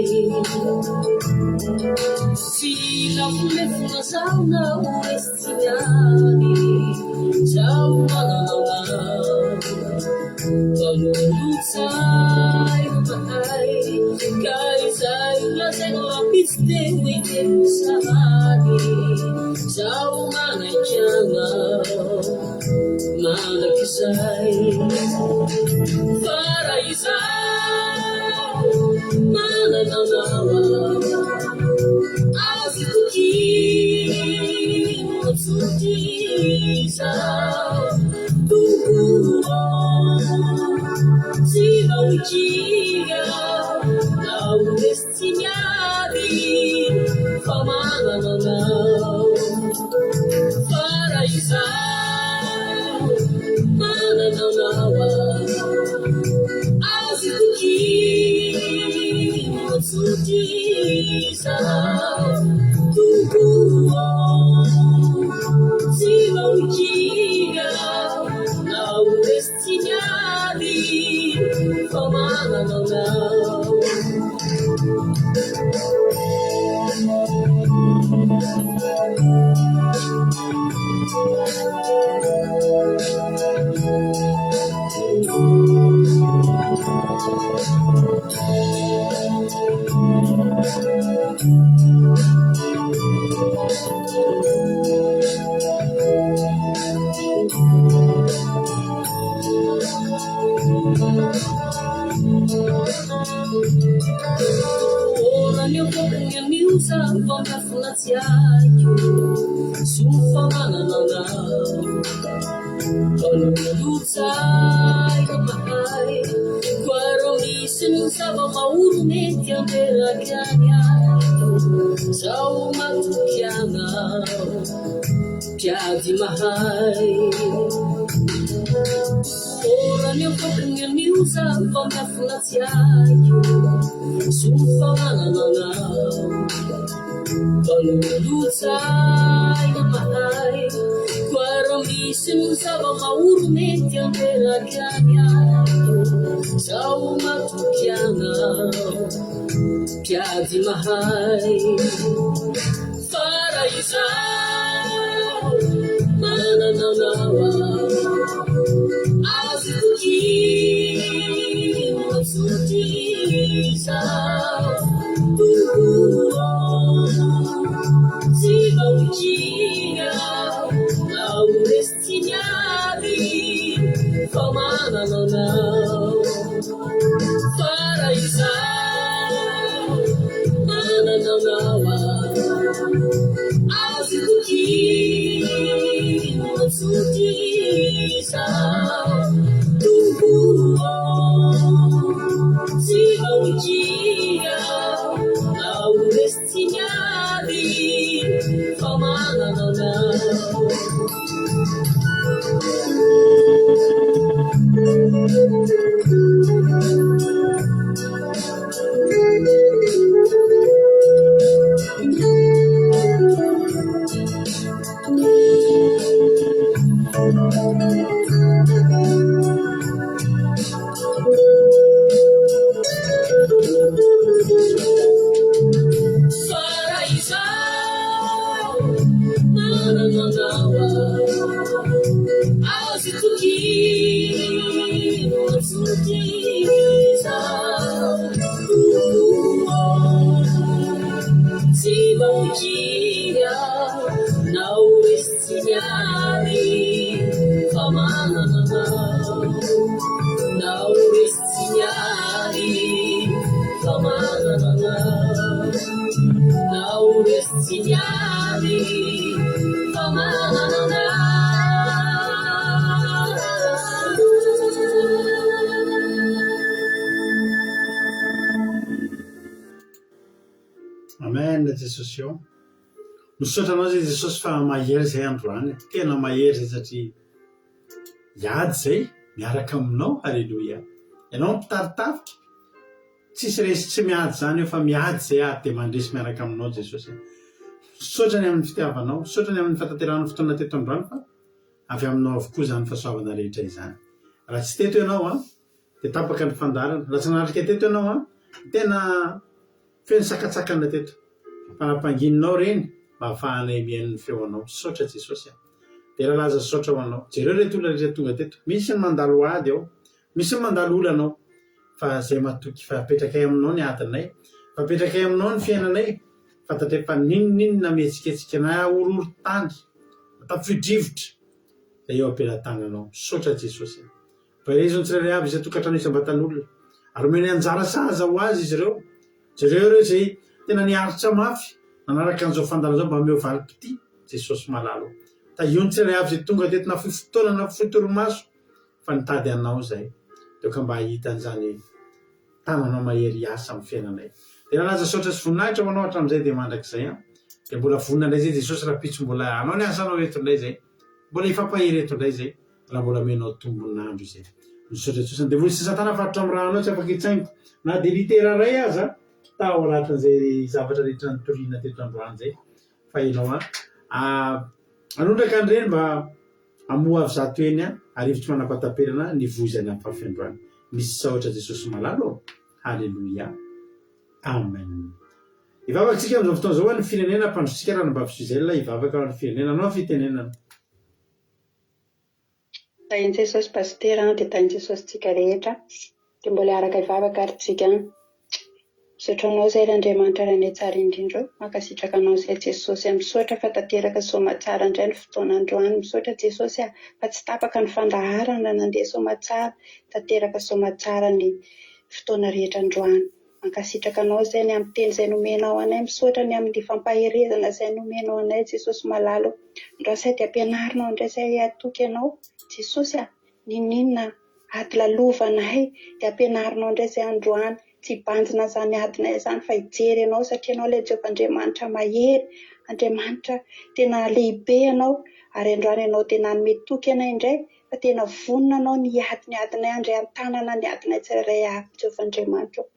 S10: Tsy lafo lefona zaho na ho resy tsy miady Zaho manana anao Mpanolotsaina mahay Ka izay ho lazainao rahampitso dia ho ekeko sahady Zaho manaiky anao mandrakizay Fa raha izaho manana anao Azo itokiana tsotra izao Tompo ô Tsy mba ho kivy aho na ho resy tsy miady fa manana anao Fa raha izaho manana anao aho Azo itokiana tsotra izao Tompo ô Tsy mba ho kivy aho na ho resy tsy miady fa manana anao. raha ny avoakany anio zava-miafina tsy haiko Soa fa manana anao Mpanolotsaina mahay Koa raha misy ny zava-mahory mety hanteraka ny aiko Zaho matoky anao Mpiady mahay Ora ny avoakany anio zava-miafina tsy haiko Soa fa manana anao Mpanolotsaina mahay Koa raha misy ny zava-mahory mety hanteraka ny aiko Zaho matoky anao Mpiady mahay Fa raha izaho manana anao aho Azo itokiana tsotra izao Tompo ô Tsy mba ho kivy aho na ho resy tsy miady Fa manana anao Fa raha izaho manana anao aho Azo itokiana tsotra izao Tompo ô Tsy mba ho kivy aho na ho resy tsy miady Fa manana anao. Fa raha izaho manana anao aho, azo itokiana tsotra izao Tompo ô, tsy mba ho kivy aho na ho resy tsy miady fa manana anao Na ho resy tsy miady fa manana anao Na ho resy tsy miady fa manana anao.
S2: Amen Jesosy ô. Misaotra anao zay Jesosy fa mahery zay androany, tena mahery zay satria hiady zay miaraka aminao, haleloia. Ianao mpitari-tafika, tsisy resy tsy miady zany eo fa miady zay ary dia mandresy miaraka aminao Jesosy. Misaotra ny amin'ny fitiavanao, misaotra ny amin'ny fahatanterahan'ny fotoana teto androany fa avy aminao avokoa izany fahasoavana rehetra izany. Raha tsy teto ianao an, dia tapaka ny fandaharana. Raha tsy nanatrika teto ianao an, tena feno sakantsakana teto. Fa nampangininao ireny mba hahafahanay mihaino ny feonao. Misaotra Jesosy a. Dera laza sy saotra ho anao. Jereo ireto olona rehetra tonga teto. Misy ny mandalo ady ao. Misy ny mandalo olana ao. Fa izay matoky fa apetrakay aminao ny adinay. Fa apetrakay aminao ny fiainanay. Fantatray fa n'inon'inona mihetsiketsika na horohoron-tany, na tafio-drivotra dia eo am-pelatananao. Misaotra Jesosy a. Ampaherezo ny tsirairay avy isan-tokantrano isam-batan'olona, ary omeo ny anjara sahaza ho azy izy ireo. Jereo ireo izay tena niaritra mafy nanaraka an'izao fandaharana izao mba omeo valim-pitia, Jesosy malala ô. Tahio ny tsirairay avy izay tonga teto na fohy fotoana na fohy torimaso fa nitady Anao izay. Aoka mba hahita an'izany tananao mahery hiasa amin'ny fiainanay. Dia nalaza saotra sy voninahitra ho Anao hatramin'izay dia mandrakizay an. Dia mbola vonona indray izay Jesosy rahampitso mbola hanao ny asanao eto indray izay. Mbola hifampahery eto indray izay. Raha mbola amenao tombon'andro izay. Misaotra Jesosy. Ny devoly sy satana faritra amin'ny rahanao tsy afaka hitsaingoka na dia litera iray aza tao anatin'izay zavatra rehetra nitoriana teto androany izay fa ianao an hanondraka an'ireny mba hamoha avy zato heny arivo tsy manam-pahataperana ny voa izay nafafy androany. Misaotra Jesosy malala ô. Haleloia. Amen. Hivavaka tsika amin'izao fotoana izao ho an'ny firenena ampandrotsika ranabavy Gisèle hivavaka ho an'ny firenena. Anao ny fitenenana.
S11: Tahin'i Jesosy Pasitera an, dia tahin'i Jesosy tsika rehetra. Dia mbola hiaraka hivavaka ary tsika an. Misaotra anao izay ry Andriamanitra Rainay tsara indrindra o. Mankasitraka anao izay Jesosy a. Misaotra fa tanteraka soamatsara indray ny fotoana androany. Misaotra Jesosy a fa tsy tapaka ny fandaharana nandeha soamatsara. Tanteraka soamatsara ny fotoana rehetra androany. Mankasitraka Anao izay ny amin'ny teny izay nomenao anay, misaotra ny amin'ny fampaherezana izay nomenao anay Jesosy malala o. Andrasay dia ampianarinao indray izay hatoky Anao Jesosy a, n'inon'inona ady lalovanay dia ampianarinao indray izay androany, tsy hibanjina an'izany adinay izany fa hijery Anao satria Ianao ilay Jehovah Andriamanitra mahery, Andriamanitra tena lehibe Ianao ary androany Ianao dia nanome toky anay indray fa tena vonona Anao ny hiady ny adinay handray an-tanana ny adinay tsirairay avy Jehovah Andriamanitra ô.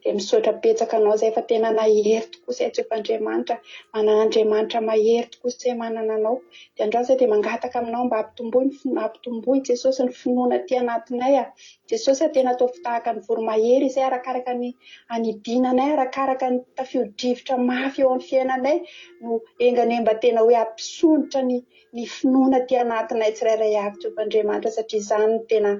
S11: Dia misaotra betsaka Anao izay fa tena nahery tokoa izay Jehovah Andriamanitra, manana Andriamanitra mahery tokoa izay manana Anao. Dia androany izay dia mangataka Aminao mba hampitomboy ny finoana, hampitomboy Jesosy ny finoana aty anatinay a. Jesosy a, tena ataovy tahaka ny voromahery izay arakaraka ny anidinanay, arakaraka ny tafio-drivotra mafy eo amin'ny fiainanay no enga anie mba tena hoe hampisondrotra ny ny finoana aty anatinay tsirairay avy Tompo Andriamanitra satria izany no tena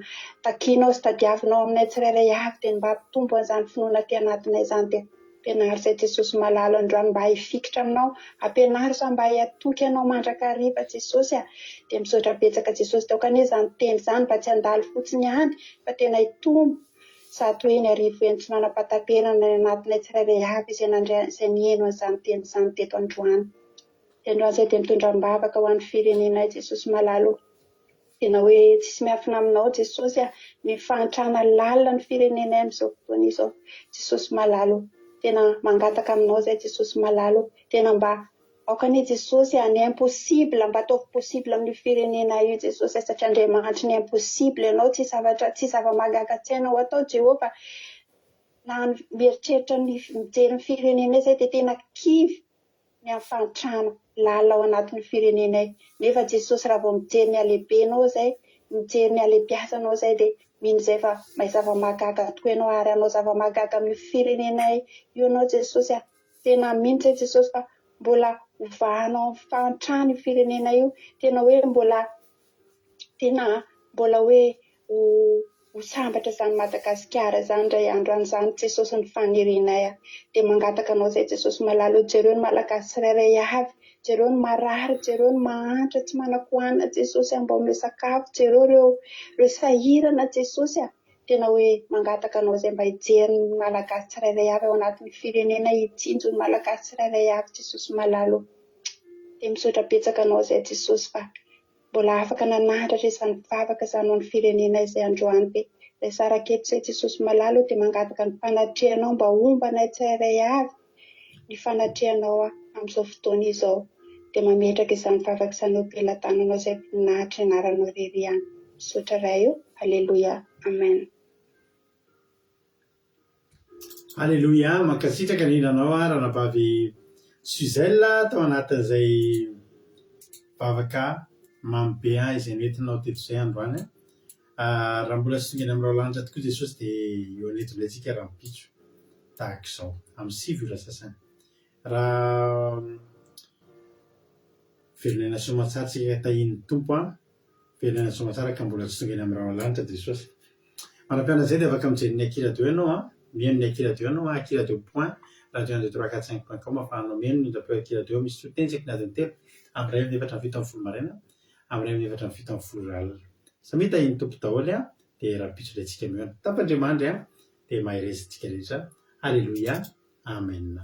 S11: takianao sy tadiavinao aminay tsirairay avy dia ny mba hampitombo an'izany finoana aty anatinay izany dia ampianaro izay Jesosy malala androany mba hifikitra aminao ampianaro izany mba hatoky anao mandrakariva Jesosy a dia misaotra betsaka Jesosy dia aoka anie izany teny izany mba tsy handalo fotsiny ihany fa tena hitombo zato heny arivo heny tsy manam-pahataperana any anatinay tsirairay avy izay nandray izay niheno an'izany teny izany teto androany. Dia androany izay dia mitondra am-bavaka ho an'ny firenenay Jesosy malala o. Tena hoe tsisy miafina aminao Jesosy a, ny fahantrana lalina ny firenenay amin'izao fotoana izao. Jesosy malala o. Tena mangataka aminao izay Jesosy malala o. Tena mba aoka anie Jesosy a, ny impossible mba ataovy possible amin'io firenena io Jesosy a, satria Andriamanitry ny impossible ianao, tsy zavatra tsy zava-mahagaga tsy hainao atao Jehovah. Na mieritreritra ny mijery ny firenenay izay dia tena kivy. ny amin'ny fahantrana lalina ao anatin'ny firenenay nefa Jesosy raha vao mijery ny halehibenao zay mijery ny halehibiazanao zay dia mino zay fa mahay zava-mahagaga tokoa ianao ary hanao zava-mahagaga amin'io firenenay io ianao Jesosy a! Tena mino zay Jesosy fa mbola hovahanao amin'ny fahantrana io firenena io tena hoe mbola tena mbola hoe ho ho sambatra izany Madagasikara izany indray andro any izany Jesosy ny fanirianay a! Dia mangataka anao izay Jesosy malala o jereo ny Malagasy tsirairay avy, jereo ny marary, jereo ny mahantra tsy manan-kohanina Jesosy a! Mba omeo sakafo, jereo ireo ireo sahirana Jesosy a! Tena hoe mangataka anao izay mba hijery ny Malagasy tsirairay avy ao anatin'ny firenena hitsinjo ny Malagasy tsirairay avy Jesosy malala o! Dia misaotra betsaka anao izay Jesosy fa Mbola afaka nanandratra izany vavaka izany ho an'ny firenena izay androany ve? Ilay saraka eto izay Jesosy malala ô dia mangataka ny fanatrehanao mba homba anay tsirairay avy ny fanatrehanao amin'izao fotoana izao. Dia mametraka izany vavaka izany eo am-pelatananao izay voninahitry ny anaranao irery ihany. Misaotra Ray ô. Aleloia. Amen.
S2: Aleloia, mankasitraka indrindra anao ranabavy Suzelle tao anatin'izay vavaka mamy be izay nentinao teto izay androany. Raha mbola tsy tonga eny amin'ny raolanitra tokoa Jesosy dia eo an'eto indray tsika rahampitso tahaka izao amin'ny 9 ora sasany. Raha velon'aina soamatsara tsika tahian'ny Tompo an, velon'aina soamatsara ka mbola tsy tonga eny amin'ny raolanitra Jesosy. Manam-pianana izay dia afaka mijery ny Aky Radio ianao an, mihaino ny Aky Radio ianao an, Aky Radio point radio un deux trois quatre cinq point com ahafahanao mihaino ny onjam-peo Aky Radio misy sous-teny isaky ny adiny telo amin'ny 4 ambin'ny 14 maraina amin'ny 4 ambin'ny 17 ora alina. Samia tahian'ny Tompo daholo an, dia rahampitso indray tsika mihaona. Tampandriamandry an, dia mahereza antsika rehetra. Aleloia. Amen.